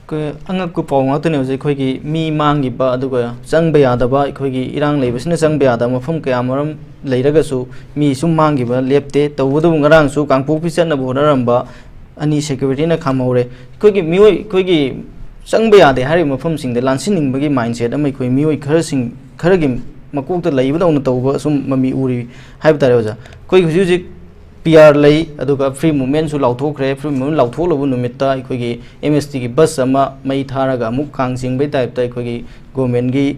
ꯑꯩꯈꯣꯏ ꯑꯉꯛꯄ ꯄꯥꯎ ꯉꯥꯛꯇꯅꯦ ꯍꯧꯖꯤꯛ ꯑꯩꯈꯣꯏꯒꯤ ꯃꯤ ꯃꯥꯡꯈꯤꯕ, ꯑꯗꯨꯒ ꯆꯪꯕ ꯌꯥꯗꯕ, ꯑꯩꯈꯣꯏꯒꯤ ꯏꯔꯥꯡ ꯂꯩꯕꯁꯤꯅ ꯆꯪꯕ ꯌꯥꯗꯕ ꯃꯐꯝ ꯀꯌꯥ ꯃꯔꯨꯝ ꯂꯩꯔꯒꯁꯨ ꯃꯤ ꯁꯨꯝ ꯃꯥꯡꯈꯤꯕ ꯂꯦꯞꯇꯦ꯫ ꯇꯧꯕꯇꯕꯨ ꯉꯔꯥꯡꯁꯨ ꯀꯥꯡꯄꯣꯛꯄꯤ ꯆꯠꯅꯕ ꯍꯣꯠꯅꯔꯝꯕ ꯑꯅꯤ ꯁꯦꯀ꯭ꯌꯨꯔꯤꯇꯤꯅ ꯈꯥꯝꯍꯧꯔꯦ꯫ ꯑꯩꯈꯣꯏꯒꯤ ꯃꯤꯑꯣꯏ, ꯑꯩꯈꯣꯏꯒꯤ ꯆꯪꯕ ꯌꯥꯗꯦ ꯍꯥꯏꯔꯤꯕ ꯃꯐꯝꯁꯤꯡꯗ ꯂꯥꯟꯁꯤꯟꯅꯤꯡꯕꯒꯤ ꯃꯥꯏꯟꯁꯦꯠ ꯑꯃ ꯑꯩꯈꯣꯏ ꯃꯤꯑꯣꯏ ꯈꯔꯁꯤꯡ, ꯈꯔꯒꯤ ꯃꯀꯣꯛꯇ ꯂꯩꯕꯗꯧꯅ ꯇꯧꯕ ꯁꯨꯝ ꯃꯃꯤ ꯎꯔꯤ ꯍꯥꯏꯕ ꯇꯥꯔꯦ ꯑꯣꯖꯥ꯫ ꯑꯩꯈꯣꯏ ꯍꯧꯖꯤꯛ ꯍꯧꯖꯤꯛ ꯄꯤ ꯑꯥꯔ ꯂꯩ, ꯑꯗꯨꯒ ꯐ꯭ꯔꯤ ꯃꯨꯞꯃꯦꯟꯁꯨ ꯂꯥꯎꯊꯣꯛꯈ꯭ꯔꯦ꯫ ꯐ꯭ꯔꯤ ꯃꯨꯞꯃꯦꯟ ꯂꯥꯎꯊꯣꯛꯂꯕ ꯅꯨꯃꯤꯠꯇ ꯑꯩꯈꯣꯏꯒꯤ ꯑꯦꯝ ꯑꯦꯁ ꯇꯤꯒꯤ ꯕꯁ ꯑꯃ ꯃꯩ ꯊꯥꯔꯒ ꯑꯃꯨꯛ ꯀꯥꯡ ꯆꯤꯡꯕꯒꯤ ꯇꯥꯏꯞꯇ ꯑꯩꯈꯣꯏꯒꯤ ꯒꯣꯔꯃꯦꯟꯒꯤ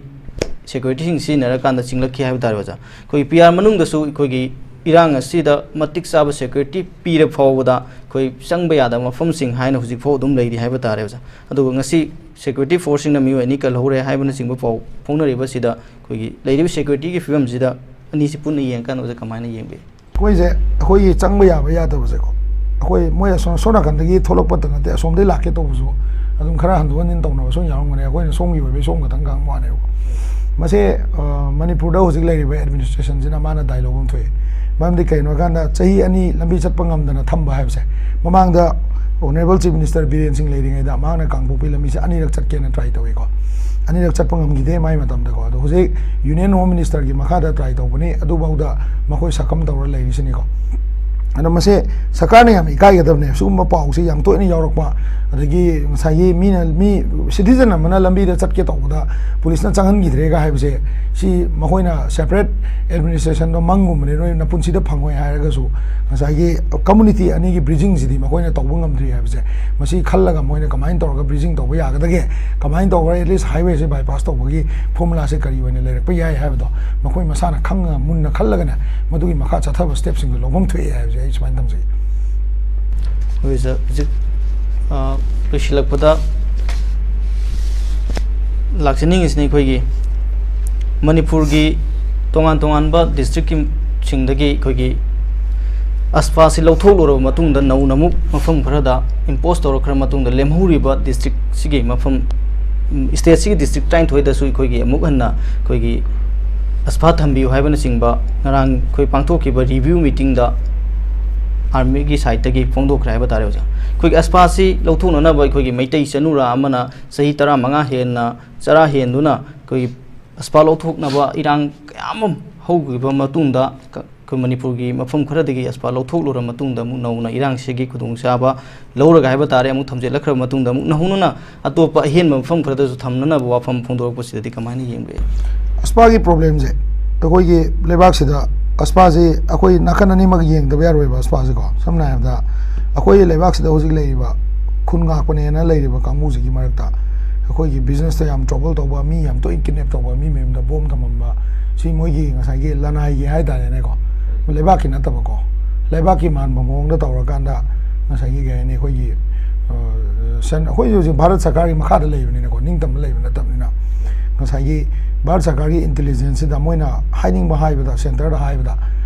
ꯁꯦꯀ꯭ꯌꯨꯔꯤꯇꯤꯁꯤꯡ ꯁꯤꯖꯤꯟꯅꯔꯀꯥꯟꯗ ꯆꯤꯡꯂꯛꯈꯤ ꯍꯥꯏꯕ ꯇꯥꯔꯦ ꯑꯣꯖꯥ꯫ ꯑꯩꯈꯣꯏꯒꯤ ꯄꯤ ꯑꯥꯔ ꯃꯅꯨꯡꯗꯁꯨ ꯑꯩꯈꯣꯏꯒꯤ ꯏꯔꯥꯡ ꯑꯁꯤꯗ ꯃꯇꯤꯛ ꯆꯥꯕ ꯁꯦꯀ꯭ꯌꯨꯔꯤꯇꯤ ꯄꯤꯔ ꯐꯥꯎꯕꯗ ꯑꯩꯈꯣꯏ ꯆꯪꯕ ꯌꯥꯗꯕ ꯃꯐꯝꯁꯤꯡ ꯍꯥꯏꯅ ꯍꯧꯖꯤꯛꯐꯥꯎ ꯑꯗꯨꯝ ꯂꯩꯔꯤ ꯍꯥꯏꯕ ꯇꯥꯔꯦ ꯑꯣꯖꯥ꯫ ꯑꯗꯨꯒ ꯉꯁꯤ ꯁꯦꯀ꯭ꯌꯨꯔꯤꯇꯤ ꯐꯣꯔꯁꯁꯤꯡꯅ ꯃꯤꯑꯣꯏ ꯑꯅꯤ ꯀꯜꯍꯧꯔꯦ ꯍꯥꯏꯕꯅꯆꯤꯡꯕ ꯄꯥꯎ ꯐꯥꯎꯅꯔꯤꯕꯁꯤꯗ ꯑꯩꯈꯣꯏꯒꯤ ꯂꯩꯔꯤꯕ ꯁꯦꯀ꯭ꯌꯨꯔꯤꯇꯤꯒꯤ ꯐꯤꯕꯝꯁꯤꯗ ꯑꯅꯤꯁꯤ ꯄꯨꯟꯅ ꯌꯦꯡꯉꯀꯥꯟꯗ ꯑꯣꯖꯥ ꯀꯃꯥꯏꯅ ꯌꯦꯡꯕꯤ? ꯑꯩꯈꯣꯏꯁꯦ, ꯑꯩꯈꯣꯏꯒꯤ ꯆꯪꯕ ꯌꯥꯕ ꯌꯥꯗꯕꯁꯦꯀꯣ, ꯑꯩꯈꯣꯏ ꯃꯣꯏ ꯑꯁꯣꯝ, ꯁꯣꯝ ꯅꯥꯀꯟꯗꯒꯤ ꯊꯣꯛꯂꯛꯄꯇ ꯅꯠꯇꯦ, ꯑꯁꯣꯝꯗꯒꯤ ꯂꯥꯛꯀꯦ ꯇꯧꯕꯁꯨ ꯑꯗꯨꯝ ꯈꯔ ꯍꯟꯗꯣꯛ ꯍꯟꯖꯤꯟ ꯇꯧꯅꯕ ꯁꯨꯝ ꯌꯥꯎꯔꯝꯒꯅꯤ꯫ ꯑꯩꯈꯣꯏꯅ ꯁꯣꯝꯒꯤ ꯑꯣꯏꯕꯩ ꯁꯣꯝ ꯈꯛꯇꯪ ꯉꯥꯡꯕ ꯋꯥꯅꯦꯕꯀꯣ꯫ ꯃꯁꯦ, ꯑ, ꯃꯅꯤꯄꯨꯔꯗ ꯍꯧꯖꯤꯛ ꯂꯩꯔꯤꯕ ꯑꯦꯗꯃꯤꯅꯤꯁꯇ꯭ꯔꯦꯁꯟꯁꯤꯅ ꯃꯥꯅ ꯗꯥꯏ ꯂꯧꯐꯝ ꯊꯣꯛꯑꯦ꯫ ꯃꯔꯝꯗꯤ ꯀꯩꯅꯣ ꯍꯥꯏꯀꯥꯟꯗ, ꯆꯍꯤ ꯑꯅꯤ ꯂꯝꯕꯤ ꯆꯠꯄ ꯉꯝꯗꯅ ꯊꯝꯕ ꯍꯥꯏꯕꯁꯦ, ꯃꯃꯥꯡꯗ ꯑꯣꯅꯔꯦꯕꯜ ꯆꯤꯐ ꯃꯤꯅꯤꯁꯇꯔ ꯕꯤꯔꯦꯟ ꯁꯤꯡ ꯂꯩꯔꯤꯉꯩꯗ ꯃꯍꯥꯛꯅ ꯀꯥꯡꯄꯣꯛꯄꯤ ꯂꯝꯕꯤꯁꯦ ꯑꯅꯤꯔꯛ ꯆꯠꯀꯦꯅ ꯇ꯭ꯔꯥꯏ ꯇꯧꯋꯤꯀꯣ꯫ ꯑꯅꯤꯔꯛ ꯆꯠꯄ ꯉꯝꯈꯤꯗꯦ ꯃꯥꯏ ꯃꯇꯝꯗꯀꯣ꯫ ꯑꯗꯣ ꯍꯧꯖꯤꯛ ꯌꯨꯅꯤꯌꯟ ꯍꯣꯝ ꯃꯤꯅꯤꯁꯇꯔꯒꯤ ꯃꯈꯥꯗ ꯇ꯭ꯔꯥꯏ ꯇꯧꯕꯅꯤ, ꯑꯗꯨꯐꯥꯎꯗ ꯃꯈꯣꯏ ꯁꯛꯀꯝ ꯇꯧꯔ ꯂꯩꯔꯤꯁꯤꯅꯤꯀꯣ꯫ ꯑꯗꯣ ꯃꯁꯦ ꯁꯔꯀꯥꯔꯅ ꯌꯥꯝ ꯏꯀꯥꯏꯒꯗꯕꯅꯦ꯫ ꯁꯤꯒꯨꯝꯕ ꯄꯥꯎꯁꯦ ꯌꯥꯝ ꯇꯣꯏꯅ ꯌꯥꯎꯔꯛꯄ, ꯑꯗꯒꯤ ꯉꯁꯥꯏꯒꯤ ꯃꯤꯅ, ꯃꯤ citizen ꯑꯃꯅ ꯂꯝꯕꯤꯗ ꯆꯠꯀꯦ ꯇꯧꯕꯗ ꯄꯨꯂꯤꯁꯅ ꯆꯪꯍꯟꯈꯤꯗ꯭ꯔꯦꯒ ꯍꯥꯏꯕꯁꯦ, ꯁꯤ ꯃꯈꯣꯏꯅ separate administrationꯗꯣ ꯃꯪꯒꯨꯝꯕꯅꯦ, ꯅꯣꯏ ꯅꯄꯨꯟꯁꯤꯗ ꯐꯪꯉꯣꯏ ꯍꯥꯏꯔꯒꯁꯨ꯫ ꯉꯁꯥꯏꯒꯤ community ꯑꯅꯤꯒꯤ bridgingꯁꯤꯗꯤ ꯃꯈꯣꯏꯅ ꯇꯧꯕ ꯉꯝꯗ꯭ꯔꯤ ꯍꯥꯏꯕꯁꯦ, ꯃꯁꯤ ꯈꯜꯂꯒ ꯃꯣꯏꯅ ꯀꯃꯥꯏꯅ ꯇꯧꯔꯒ bridging ꯇꯧꯕ ꯌꯥꯒꯗꯒꯦ, ꯀꯃꯥꯏꯅ ꯇꯧꯔꯒ at least highwayꯁꯦ bypass ꯇꯧꯕꯒꯤ formulaꯁꯦ ꯀꯔꯤ ꯑꯣꯏꯅ ꯂꯩꯔꯛꯄ ꯌꯥꯏ ꯍꯥꯏꯕꯗꯣ ꯃꯈꯣꯏ ꯃꯁꯥꯅ ꯈꯪꯉꯒ ꯃꯨꯟꯅ ꯈꯜꯂꯒꯅꯦ, ꯃꯗꯨꯒꯤ ꯃꯈꯥ ꯆꯠꯊꯕ stepꯁꯤꯡꯗꯣ ꯂꯧꯐꯝ ꯊꯣꯛꯑꯦ ꯍꯥꯏꯕꯁꯦ ꯑꯩ ꯁꯨꯃꯥꯏꯅ ꯊꯝꯖꯒꯦ꯫ ꯑꯩꯈꯣꯏꯁꯦ ꯍꯧꯖꯤꯛ, ꯑ, ꯂꯣꯏꯁꯤꯜꯂꯛꯄꯗ ꯂꯥꯛꯆꯅꯤꯡꯉꯤꯁꯤꯅ, ꯑꯩꯈꯣꯏꯒꯤ ꯃꯅꯤꯄꯨꯔꯒꯤ ꯇꯣꯉꯥꯟ ꯇꯣꯉꯥꯟꯕ districtꯀꯤ ꯁꯤꯡꯗꯒꯤ ꯑꯩꯈꯣꯏꯒꯤ ASPAꯁꯤ ꯂꯧꯊꯣꯛꯂꯨꯔꯕ ꯃꯇꯨꯡꯗ, ꯅꯧꯅ ꯑꯃꯨꯛ ꯃꯐꯝ ꯈꯔꯗ impose ꯇꯧꯔꯛꯈ꯭ꯔ ꯃꯇꯨꯡꯗ, ꯂꯦꯝꯍꯧꯔꯤꯕ districtꯁꯤꯒꯤ ꯃꯐꯝ, stateꯁꯤꯒꯤ district ꯇꯔꯥꯅꯤꯊꯣꯏꯗꯁꯨ ꯑꯩꯈꯣꯏꯒꯤ ꯑꯃꯨꯛ ꯍꯟꯅ ꯑꯩꯈꯣꯏꯒꯤ ASPA ꯊꯝꯕꯤꯌꯨ ꯍꯥꯏꯕꯅꯆꯤꯡꯕ ꯉꯔꯥꯡ ꯑꯩꯈꯣꯏ ꯄꯥꯡꯊꯣꯛꯈꯤꯕ review meetingꯗ armyꯒꯤ sideꯇꯒꯤ ꯐꯣꯡꯗꯣꯛꯈ꯭ꯔꯦ ꯍꯥꯏꯕ ꯇꯥꯔꯦ ꯑꯣꯖꯥ꯫ ꯑꯩꯈꯣꯏꯒꯤ ASPAꯁꯤ ꯂꯧꯊꯣꯛꯅꯅꯕ ꯑꯩꯈꯣꯏꯒꯤ ꯃꯩꯇꯩ ꯆꯅꯨꯔꯥ ꯑꯃꯅ ꯆꯍꯤ ꯇꯔꯥꯃꯉꯥ ꯍꯦꯟꯅ ꯆꯔꯥ ꯍꯦꯟꯗꯨꯅ ꯑꯩꯈꯣꯏꯒꯤ ASPA ꯂꯧꯊꯣꯛꯅꯕ ꯏꯔꯥꯡ ꯀꯌꯥ ꯑꯃ ꯍꯧꯈꯤꯕ ꯃꯇꯨꯡꯗ, ꯀ-, ꯑꯩꯈꯣꯏ ꯃꯅꯤꯄꯨꯔꯒꯤ ꯃꯐꯝ ꯈꯔꯗꯒꯤ ASPA ꯂꯧꯊꯣꯛꯂꯨꯔꯕ ꯃꯇꯨꯡꯗ, ꯑꯃꯨꯛ ꯅꯧꯅ ꯏꯔꯥꯡꯁꯤꯒꯤ ꯈꯨꯗꯣꯡꯆꯥꯕ ꯂꯧꯔꯒ ꯍꯥꯏꯕ ꯇꯥꯔꯦ, ꯑꯃꯨꯛ ꯊꯝꯖꯤꯜꯂꯛꯈ꯭ꯔꯕ ꯃꯇꯨꯡꯗ, ꯑꯃꯨꯛ ꯅꯧꯍꯧꯅꯅ ꯑꯇꯣꯞꯄ ꯑꯍꯦꯟꯕ ꯃꯐꯝ ꯈꯔꯗꯁꯨ ꯊꯝꯅꯅꯕ ꯋꯥꯐꯝ ꯐꯣꯡꯗꯣꯔꯛꯄꯁꯤꯗꯗꯤ ꯀꯃꯥꯏꯅ ꯌꯦꯡꯕ ꯌꯥꯏ? ASPAꯒꯤ problemꯁꯦ, ꯑꯩꯈꯣꯏꯒꯤ ꯂꯩꯕꯥꯛꯁꯤꯗ ASPAꯁꯤ ꯑꯩꯈꯣꯏ ꯅꯥꯀꯟ ꯑꯅꯤꯃꯛ ꯌꯦꯡꯗꯕ ꯌꯥꯔꯣꯏꯕ꯫ ASPAꯁꯦꯀꯣ, ꯁꯝꯅ ꯍꯥꯏꯔꯕꯗ, ꯑꯩꯈꯣꯏ ꯂꯩꯕꯥꯛꯁꯤꯗ ꯍꯧꯖꯤꯛ ꯂꯩꯔꯤꯕ ꯈꯨꯟ ꯉꯥꯛꯄꯅꯦꯅ ꯂꯩꯔꯤꯕ ꯀꯥꯡꯕꯨꯁꯤꯒꯤ ꯃꯔꯛꯇ, ꯑꯩꯈꯣꯏꯒꯤ businessꯇ ꯌꯥꯝ trouble ꯇꯧꯕ, ꯃꯤ ꯌꯥꯝ ꯇꯣꯏꯅ kidnap ꯇꯧꯕ, ꯃꯤ ꯃꯌꯨꯝꯗ bomb ꯊꯝꯃꯝꯕ, ꯁꯤ ꯃꯣꯏꯒꯤ ꯉꯁꯥꯏꯒꯤ ꯂꯅꯥꯏꯒꯤ ꯍꯥꯏꯇꯥꯔꯦꯅꯦꯀꯣ, ꯂꯩꯕꯥꯛꯀꯤ ꯅꯠꯇꯕꯀꯣ, ꯂꯩꯕꯥꯛꯀꯤ ꯃꯥꯟꯕ ꯃꯑꯣꯡꯗ ꯇꯧꯔꯀꯥꯟꯗ, ꯉꯁꯥꯏꯒꯤ ꯀꯩ ꯍꯥꯏꯅꯤ, ꯑꯩꯈꯣꯏꯒꯤ, ꯑ, ꯁꯦꯟ-, ꯑꯩꯈꯣꯏ ꯍꯧꯖꯤꯛ ꯚꯥꯔꯠ ꯁꯔꯀꯥꯔꯒꯤ ꯃꯈꯥꯗ ꯂꯩꯕꯅꯤꯅꯀꯣ, ꯅꯤꯡꯇꯝꯕ ꯂꯩꯕ ꯅꯠꯇꯕꯅꯤꯅ, ꯉꯁꯥꯏꯒꯤ ꯚꯥꯔꯠ ꯁꯔꯀꯥꯔꯒꯤ intelligenceꯁꯤꯗ ꯃꯣꯏꯅ ꯍꯥꯏꯅꯤꯡꯕ ꯍꯥꯏꯕꯗ, centreꯗ ꯍꯥꯏꯕꯗ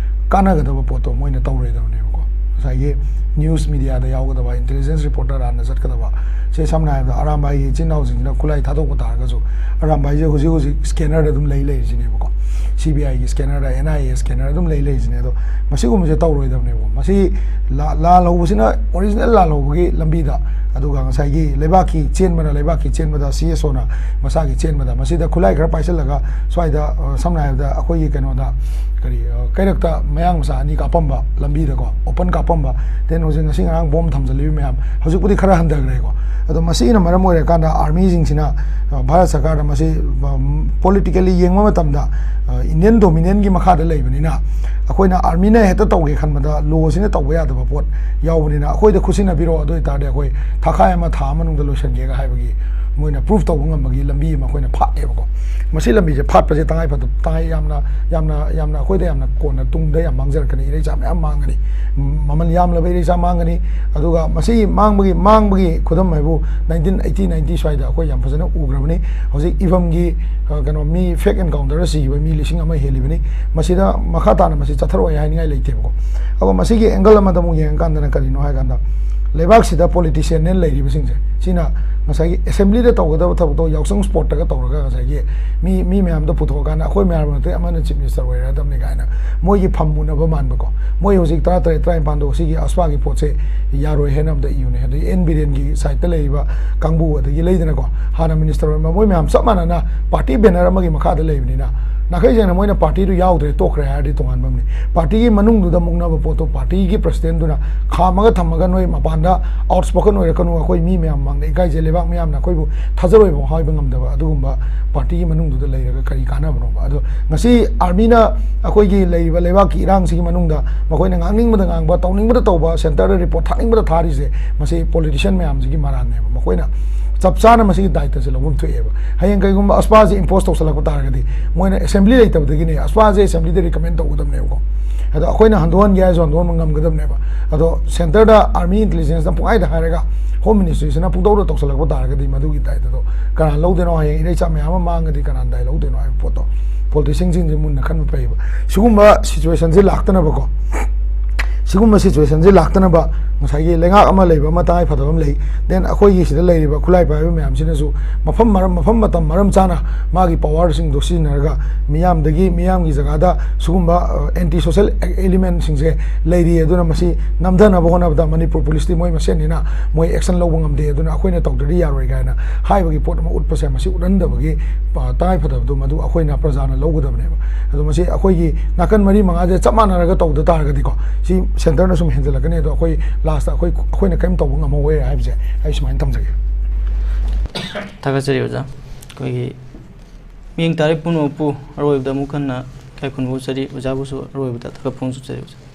ꯀꯥꯟꯅꯒꯗꯕ ꯄꯣꯠꯇꯣ ꯃꯣꯏꯅ ꯇꯧꯔꯣꯏꯗꯕꯅꯦꯕꯀꯣ꯫ ꯉꯁꯥꯏꯒꯤ news mediaꯗ ꯌꯥꯎꯒꯗꯕ, intelligence reporter ꯍꯥꯟꯅ ꯆꯠꯀꯗꯕ, ꯁꯦ ꯁꯝꯅ ꯍꯥꯏꯔꯕꯗ ꯑꯔꯥꯝꯕꯥꯏꯒꯤ ꯏꯆꯤꯟ ꯏꯅꯥꯎꯁꯤꯡꯁꯤꯅ ꯈꯨꯠꯂꯥꯏ ꯊꯥꯗꯣꯛꯄ ꯇꯥꯔꯒꯁꯨ, ꯑꯔꯥꯝꯕꯥꯏꯁꯦ ꯍꯧꯖꯤꯛ ꯍꯧꯖꯤꯛ scannerꯗ ꯑꯗꯨꯝ ꯂꯩ ꯂꯩꯔꯤꯁꯤꯅꯦꯕꯀꯣ꯫ CBIꯒꯤ scannerꯗ, NIA scanner ꯑꯗꯨꯝ ꯂꯩ ꯂꯩꯔꯤꯁꯤꯅꯦ꯫ ꯑꯗꯣ ꯃꯁꯤꯒꯨꯝꯕꯁꯦ ꯇꯧꯔꯣꯏꯗꯕꯅꯦꯕꯀꯣ꯫ ꯃꯁꯤ ꯂꯥ-, ꯂꯥꯜꯍꯧꯕꯁꯤꯅ original ꯂꯥꯜꯍꯧꯕꯒꯤ ꯂꯝꯕꯤꯗ, ꯑꯗꯨꯒ ꯉꯁꯥꯏꯒꯤ ꯂꯩꯕꯥꯛꯀꯤ ꯆꯦꯟꯕꯅ ꯂꯩꯕꯥꯛꯀꯤ ꯆꯦꯟꯕꯗ, CSOꯅ ꯃꯁꯥꯒꯤ ꯆꯦꯟꯕꯗ, ꯃꯁꯤꯗ ꯈꯨꯠꯂꯥꯏ ꯈꯔ ꯄꯥꯏꯁꯤꯜꯂꯒ ꯁ꯭ꯋꯥꯏꯗ, ꯑ, ꯁꯝꯅ ꯍꯥꯏꯔꯕꯗ ꯑꯩꯈꯣꯏꯒꯤ ꯀꯩꯅꯣꯗ, ꯀꯔꯤ, ꯑ, ꯀꯩꯔꯛꯇ ꯃꯌꯥꯡ ꯃꯆꯥ ꯑꯅꯤ ꯀꯥꯞꯄꯝꯕ, ꯂꯝꯕꯤꯗꯀꯣ, open ꯀꯥꯞꯄꯝꯕ, then ꯍꯧꯖꯤꯛ ꯉꯁꯤ ꯉꯔꯥꯡ ꯕꯣꯝ ꯊꯝꯖꯤꯜꯂꯤꯕ ꯃꯌꯥꯝ, ꯍꯧꯖꯤꯛꯄꯨꯗꯤ ꯈꯔ ꯍꯟꯊꯈ꯭ꯔꯦꯀꯣ꯫ ꯑꯗꯣ ꯃꯁꯤꯅ ꯃꯔꯝ ꯑꯣꯏꯔꯀꯥꯟꯗ ꯑꯥꯔꯃꯤꯁꯤꯡꯁꯤꯅ, ꯑ, ꯚꯥꯔꯠ ꯁꯔꯀꯥꯔꯗ ꯃꯁꯤ, ꯎꯝ, politically ꯌꯦꯡꯕ ꯃꯇꯝꯗ, ꯑ, Indian dominionꯒꯤ ꯃꯈꯥꯗ ꯂꯩꯕꯅꯤꯅ, ꯑꯩꯈꯣꯏꯅ ꯑꯥꯔꯃꯤꯅ ꯍꯦꯛꯇ ꯇꯧꯒꯦ ꯈꯟꯕꯗ ꯂꯣꯁꯤꯅ ꯇꯧꯕ ꯌꯥꯗꯕ ꯄꯣꯠ ꯌꯥꯎꯕꯅꯤꯅ, ꯑꯩꯈꯣꯏꯗ ꯈꯨꯠꯁꯤꯟꯅꯕꯤꯔꯣ, ꯑꯗꯨ ꯑꯣꯏꯇꯥꯔꯗꯤ ꯑꯩꯈꯣꯏ ꯊꯥꯈꯥꯏ ꯑꯃ ꯊꯥ ꯃꯅꯨꯡꯗ ꯂꯣꯏꯁꯤꯟꯒꯦꯒ ꯍꯥꯏꯕꯒꯤ ꯃꯣꯏꯅ prove ꯇꯧꯕ ꯉꯝꯕꯒꯤ ꯂꯝꯕꯤ ꯑꯃ ꯑꯩꯈꯣꯏꯅ ꯐꯥꯠꯂꯦꯕꯀꯣ꯫ ꯃꯁꯤ ꯂꯝꯕꯤꯁꯦ ꯐꯥꯠꯄꯁꯦ ꯇꯉꯥꯏ ꯐꯗꯕ, ꯇꯉꯥꯏ ꯌꯥꯝꯅ, ꯌꯥꯝꯅ, ꯌꯥꯝꯅ ꯑꯩꯈꯣꯏꯗ ꯌꯥꯝꯅ ꯀꯣꯟꯅ ꯇꯨꯡꯗ ꯌꯥꯝ ꯃꯥꯡꯖꯔꯛꯀꯅꯤ, ꯏꯔꯩꯆꯥ ꯃꯌꯥꯝ ꯃꯥꯡꯒꯅꯤ, ꯃꯃꯜ ꯌꯥꯝꯂꯕ ꯏꯔꯩꯆꯥ ꯃꯥꯡꯒꯅꯤ꯫ ꯑꯗꯨꯒ ꯃꯁꯤ ꯃꯥꯡꯕꯒꯤ, ꯃꯥꯡꯕꯒꯤ ꯈꯨꯗꯝ ꯍꯥꯏꯕꯨ nineteen eighty ninety ꯁ꯭ꯋꯥꯏꯗ ꯑꯩꯈꯣꯏ ꯌꯥꯝ ꯐꯖꯅ ꯎꯈ꯭ꯔꯕꯅꯤ꯫ ꯍꯧꯖꯤꯛ ꯏꯕꯝꯒꯤ, ꯑ, ꯀꯩꯅꯣ, ꯃꯤ fake encounterꯗ ꯁꯤꯈꯤꯕ ꯃꯤ ꯂꯤꯁꯤꯡ ꯑꯃ ꯍꯦꯜꯂꯤꯕꯅꯤ꯫ ꯃꯁꯤꯗ ꯃꯈꯥ ꯇꯥꯅ ꯃꯁꯤ ꯆꯠꯊꯔꯛꯑꯣꯏ ꯍꯥꯏꯅꯤꯡꯉꯥꯏ ꯂꯩꯇꯦꯕꯀꯣ꯫ ꯑꯗꯣ ꯃꯁꯤꯒꯤ angle ꯑꯃꯗ ꯑꯃꯨꯛ ꯌꯦꯡꯉꯀꯥꯟꯗꯅ ꯀꯔꯤꯅꯣ ꯍꯥꯏꯀꯥꯟꯗ, ꯂꯩꯕꯥꯛꯁꯤꯗ politicianꯅꯦ ꯂꯩꯔꯤꯕꯁꯤꯡꯁꯦ, ꯁꯤꯅ ꯉꯁꯥꯏꯒꯤ assemblyꯗ ꯇꯧꯒꯗꯕ ꯊꯕꯛꯇꯣ ꯌꯥꯎꯁꯪ sportꯇꯒ ꯇꯧꯔꯒ ꯉꯁꯥꯏꯒꯤ ꯃꯤ, ꯃꯤ ꯃꯌꯥꯝꯗꯣ ꯄꯨꯊꯣꯛꯑꯀꯥꯟꯗ ꯑꯩꯈꯣꯏ ꯃꯌꯥꯝ ꯃꯔꯛꯇ ꯑꯃꯅ chief minister ꯑꯣꯏꯔꯗꯕꯅꯤ ꯀꯥꯏꯅ ꯃꯣꯏꯒꯤ ꯐꯝ ꯃꯨꯟꯅꯕ ꯃꯥꯟꯕꯀꯣ꯫ ꯃꯣꯏ ꯍꯧꯖꯤꯛ ꯇꯔꯥ ꯇꯔꯦꯠ, ꯇꯔꯥꯅꯤꯄꯥꯟꯗꯣ ꯁꯤꯒꯤ AFSPAꯒꯤ ꯄꯣꯠꯁꯦ ꯌꯥꯔꯣꯏ ꯍꯥꯏꯅ ꯑꯝꯇ ꯏꯌꯨꯅꯦ꯫ ꯑꯗꯩ ꯑꯦꯟ ꯕꯤꯔꯦꯟꯒꯤ sideꯇ ꯂꯩꯔꯤꯕ ꯀꯥꯡꯕꯨ, ꯑꯗꯒꯤ ꯂꯩꯗꯅꯀꯣ, ꯍꯥꯟꯅ minister ꯑꯣꯏꯔꯝꯕ, ꯃꯣꯏ ꯃꯌꯥꯝ ꯆꯞ ꯃꯥꯟꯅꯅ party banner ꯑꯃꯒꯤ ꯃꯈꯥꯗ ꯂꯩꯕꯅꯤꯅ, ꯅꯥꯈꯩ ꯁꯦꯡꯅ ꯃꯣꯏꯅ partyꯗꯨ ꯌꯥꯎꯗ꯭ꯔꯦ, ꯇꯣꯛꯈ꯭ꯔꯦ ꯍꯥꯏꯔꯗꯤ ꯇꯣꯉꯥꯟꯕ ꯑꯃꯅꯤ꯫ Partyꯒꯤ ꯃꯅꯨꯡꯗꯨꯗ ꯃꯨꯛꯅꯕ ꯄꯣꯠꯇꯣ partyꯒꯤ presidentꯗꯨꯅ ꯈꯥꯝꯃꯒ ꯊꯝꯃꯒ, "ꯅꯣꯏ ꯃꯄꯥꯟꯗ outspoken ꯑꯣꯏꯔꯛꯀꯅꯨ, ꯑꯩꯈꯣꯏ ꯃꯤ ꯃꯌꯥꯝ ꯃꯃꯥꯡꯗ ꯏꯀꯥꯏꯖꯩ, ꯂꯩꯕꯥꯛ ꯃꯤꯌꯥꯝꯅ ꯑꯩꯈꯣꯏꯕꯨ ꯊꯥꯖꯔꯣꯏꯕ" ꯍꯥꯏꯕ ꯉꯝꯗꯕ ꯑꯗꯨꯒꯨꯝꯕ partyꯒꯤ ꯃꯅꯨꯡꯗꯨꯗ ꯂꯩꯔꯒ ꯀꯔꯤ ꯀꯥꯟꯅꯕꯅꯣꯕ? ꯑꯗꯣ ꯉꯁꯤ ꯑꯥꯔꯃꯤꯅ ꯑꯩꯈꯣꯏꯒꯤ ꯂꯩꯔꯤꯕ ꯂꯩꯕꯥꯛꯀꯤ ꯏꯔꯥꯡꯁꯤꯒꯤ ꯃꯅꯨꯡꯗ ꯃꯈꯣꯏꯅ ꯉꯥꯡꯅꯤꯡꯕꯗ ꯉꯥꯡꯕ, ꯇꯧꯅꯤꯡꯕꯗ ꯇꯧꯕ, centreꯗ report ꯊꯥꯅꯤꯡꯕꯗ ꯊꯥꯔꯤꯁꯦ, ꯃꯁꯤ politician ꯃꯌꯥꯝꯁꯤꯒꯤ ꯃꯔꯥꯟꯅꯦꯕ꯫ ꯃꯈꯣꯏꯅ ꯆꯞ ꯆꯥꯅ ꯃꯁꯤꯒꯤ ꯗꯥꯏꯇꯁꯦ ꯂꯧꯐꯝ ꯊꯣꯛꯑꯦꯕ꯫ ꯍꯌꯦꯡ ꯀꯩꯒꯨꯝꯕ AFSPAꯁꯦ impose ꯇꯧꯁꯜꯂꯛꯄ ꯇꯥꯔꯒꯗꯤ, ꯃꯣꯏꯅ assembly ꯂꯩꯇꯕꯗꯒꯤꯅꯦ, AFSPAꯁꯦ assemblyꯗ recommend ꯇꯧꯒꯗꯕꯅꯦꯕꯀꯣ꯫ ꯑꯗꯣ ꯑꯩꯈꯣꯏꯅ ꯍꯟꯗꯣꯛꯍꯟꯒꯦ ꯍꯥꯏꯔꯁꯨ ꯍꯟꯗꯣꯛꯍꯟꯕ ꯉꯝꯒꯗꯕꯅꯦꯕ꯫ ꯑꯗꯣ centreꯗ army intelligenceꯅ ꯄꯨꯡꯍꯥꯏꯗ ꯍꯥꯏꯔꯒ, home ministryꯁꯤꯅ ꯄꯨꯡꯇꯧꯗ ꯇꯧꯁꯜꯂꯛꯄ ꯇꯥꯔꯒꯗꯤ, ꯃꯗꯨꯒꯤ ꯗꯥꯏꯇꯗꯣ ꯀꯅꯥ ꯂꯧꯗꯣꯏꯅꯣ? ꯍꯌꯦꯡ ꯏꯔꯩꯆꯥ ꯃꯌꯥꯝ ꯑꯃ ꯃꯥꯡꯉꯗꯤ ꯀꯅꯥꯅ ꯗꯥꯏ ꯂꯧꯗꯣꯏꯅꯣ ꯍꯥꯏꯕ ꯄꯣꯠꯇꯣ politicianꯁꯤꯡꯁꯦ ꯃꯨꯟꯅ ꯈꯟꯕ ꯐꯩꯌꯦꯕ꯫ ꯁꯤꯒꯨꯝꯕ situationꯁꯦ ꯂꯥꯛꯇꯅꯕꯀꯣ, ꯁꯤꯒꯨꯝꯕ situationꯁꯦ ꯂꯥꯛꯇꯅꯕ ꯉꯁꯥꯏꯒꯤ ꯂꯩꯉꯥꯛ ꯑꯃ ꯂꯩꯕ ꯑꯃ ꯇꯉꯥꯏ ꯐꯗꯕ ꯑꯃ ꯂꯩ꯫ Then ꯑꯩꯈꯣꯏꯒꯤ ꯁꯤꯗ ꯂꯩꯔꯤꯕ ꯈꯨꯠꯂꯥꯏ ꯄꯥꯏꯕ ꯃꯌꯥꯝꯁꯤꯅꯁꯨ ꯃꯐꯝ ꯃꯔꯝ, ꯃꯐꯝ ꯃꯇꯝ ꯃꯔꯝ ꯆꯥꯅ ꯃꯥꯒꯤ ꯄꯋꯥꯔꯁꯤꯡꯗꯣ ꯁꯤꯖꯤꯟꯅꯔꯒ ꯃꯤꯌꯥꯝꯗꯒꯤ, ꯃꯤꯌꯥꯝꯒꯤ ꯖꯒꯥꯗ ꯁꯤꯒꯨꯝꯕ ꯑꯦꯟꯇꯤ ꯁꯣꯁꯦꯜ ꯑꯦꯂꯤꯃꯦꯟꯁꯤꯡꯁꯦ ꯂꯩꯔꯤ, ꯑꯗꯨꯅ ꯃꯁꯤ ꯅꯝꯊꯅꯕ ꯍꯣꯠꯅꯕꯗ ꯃꯅꯤꯄꯨꯔ ꯄꯨꯂꯤꯁꯇꯤ ꯃꯣꯏ ꯃꯁꯦꯟꯅꯤꯅ ꯃꯣꯏ ꯑꯦꯛꯁꯟ ꯂꯧꯕ ꯉꯝꯗꯦ, ꯑꯗꯨꯅ ꯑꯩꯈꯣꯏꯅ ꯇꯧꯗ꯭ꯔꯗꯤ ꯌꯥꯔꯣꯏ ꯀꯥꯏꯅ ꯍꯥꯏꯕꯒꯤ ꯄꯣꯠ ꯑꯃ ꯎꯠꯄꯁꯦ, ꯃꯁꯤ ꯎꯠꯍꯟꯗꯕꯒꯤ ꯇꯉꯥꯏ ꯐꯗꯕꯗꯣ ꯃꯗꯨ ꯑꯩꯈꯣꯏꯅ ꯄ꯭ꯔꯖꯥꯅ ꯂꯧꯒꯗꯕꯅꯦꯕ꯫ ꯑꯗꯣ ꯃꯁꯤ ꯑꯩꯈꯣꯏꯒꯤ ꯅꯥꯀꯟ ꯃꯔꯤ ꯃꯉꯥꯁꯦ ꯆꯞ ꯃꯥꯟꯅꯔꯒ ꯇꯧꯗ ꯇꯥꯔꯒꯗꯤꯀꯣ, ꯁꯤ ꯁꯦꯟꯇꯔꯅ ꯁꯨꯝ ꯍꯦꯟꯖꯜꯂꯛꯀꯅꯤ꯫ ꯑꯗꯣ ꯑꯩꯈꯣꯏ ꯂꯥꯁꯇ ꯑꯩꯈꯣꯏ, ꯑꯩꯈꯣꯏꯅ ꯀꯔꯤꯝ ꯇꯧꯕ ꯉꯝꯍꯧꯔꯣꯏ ꯍꯥꯏꯕꯁꯦ ꯑꯩ ꯁꯨꯃꯥꯏꯅ ꯊꯝꯖꯒꯦ꯫ ꯊꯥꯒꯠꯆꯔꯤ ꯑꯣꯖꯥ꯫ ꯑꯩꯈꯣꯏꯒꯤ ꯃꯤꯠꯌꯦꯡ ꯇꯥꯔꯤꯕ ꯄꯨꯝꯅꯃꯛꯄꯨ ꯑꯔꯣꯏꯕꯗ ꯑꯃꯨꯛ ꯍꯟꯅ ꯏꯀꯥꯏ ꯈꯨꯝꯅꯕ ꯎꯠꯆꯔꯤ꯫ ꯑꯣꯖꯥꯕꯨꯁꯨ ꯑꯔꯣꯏꯕꯗ ꯊꯥꯒꯠꯄ ꯐꯣꯡꯗꯣꯛꯆꯔꯤ ꯑꯣꯖꯥ꯫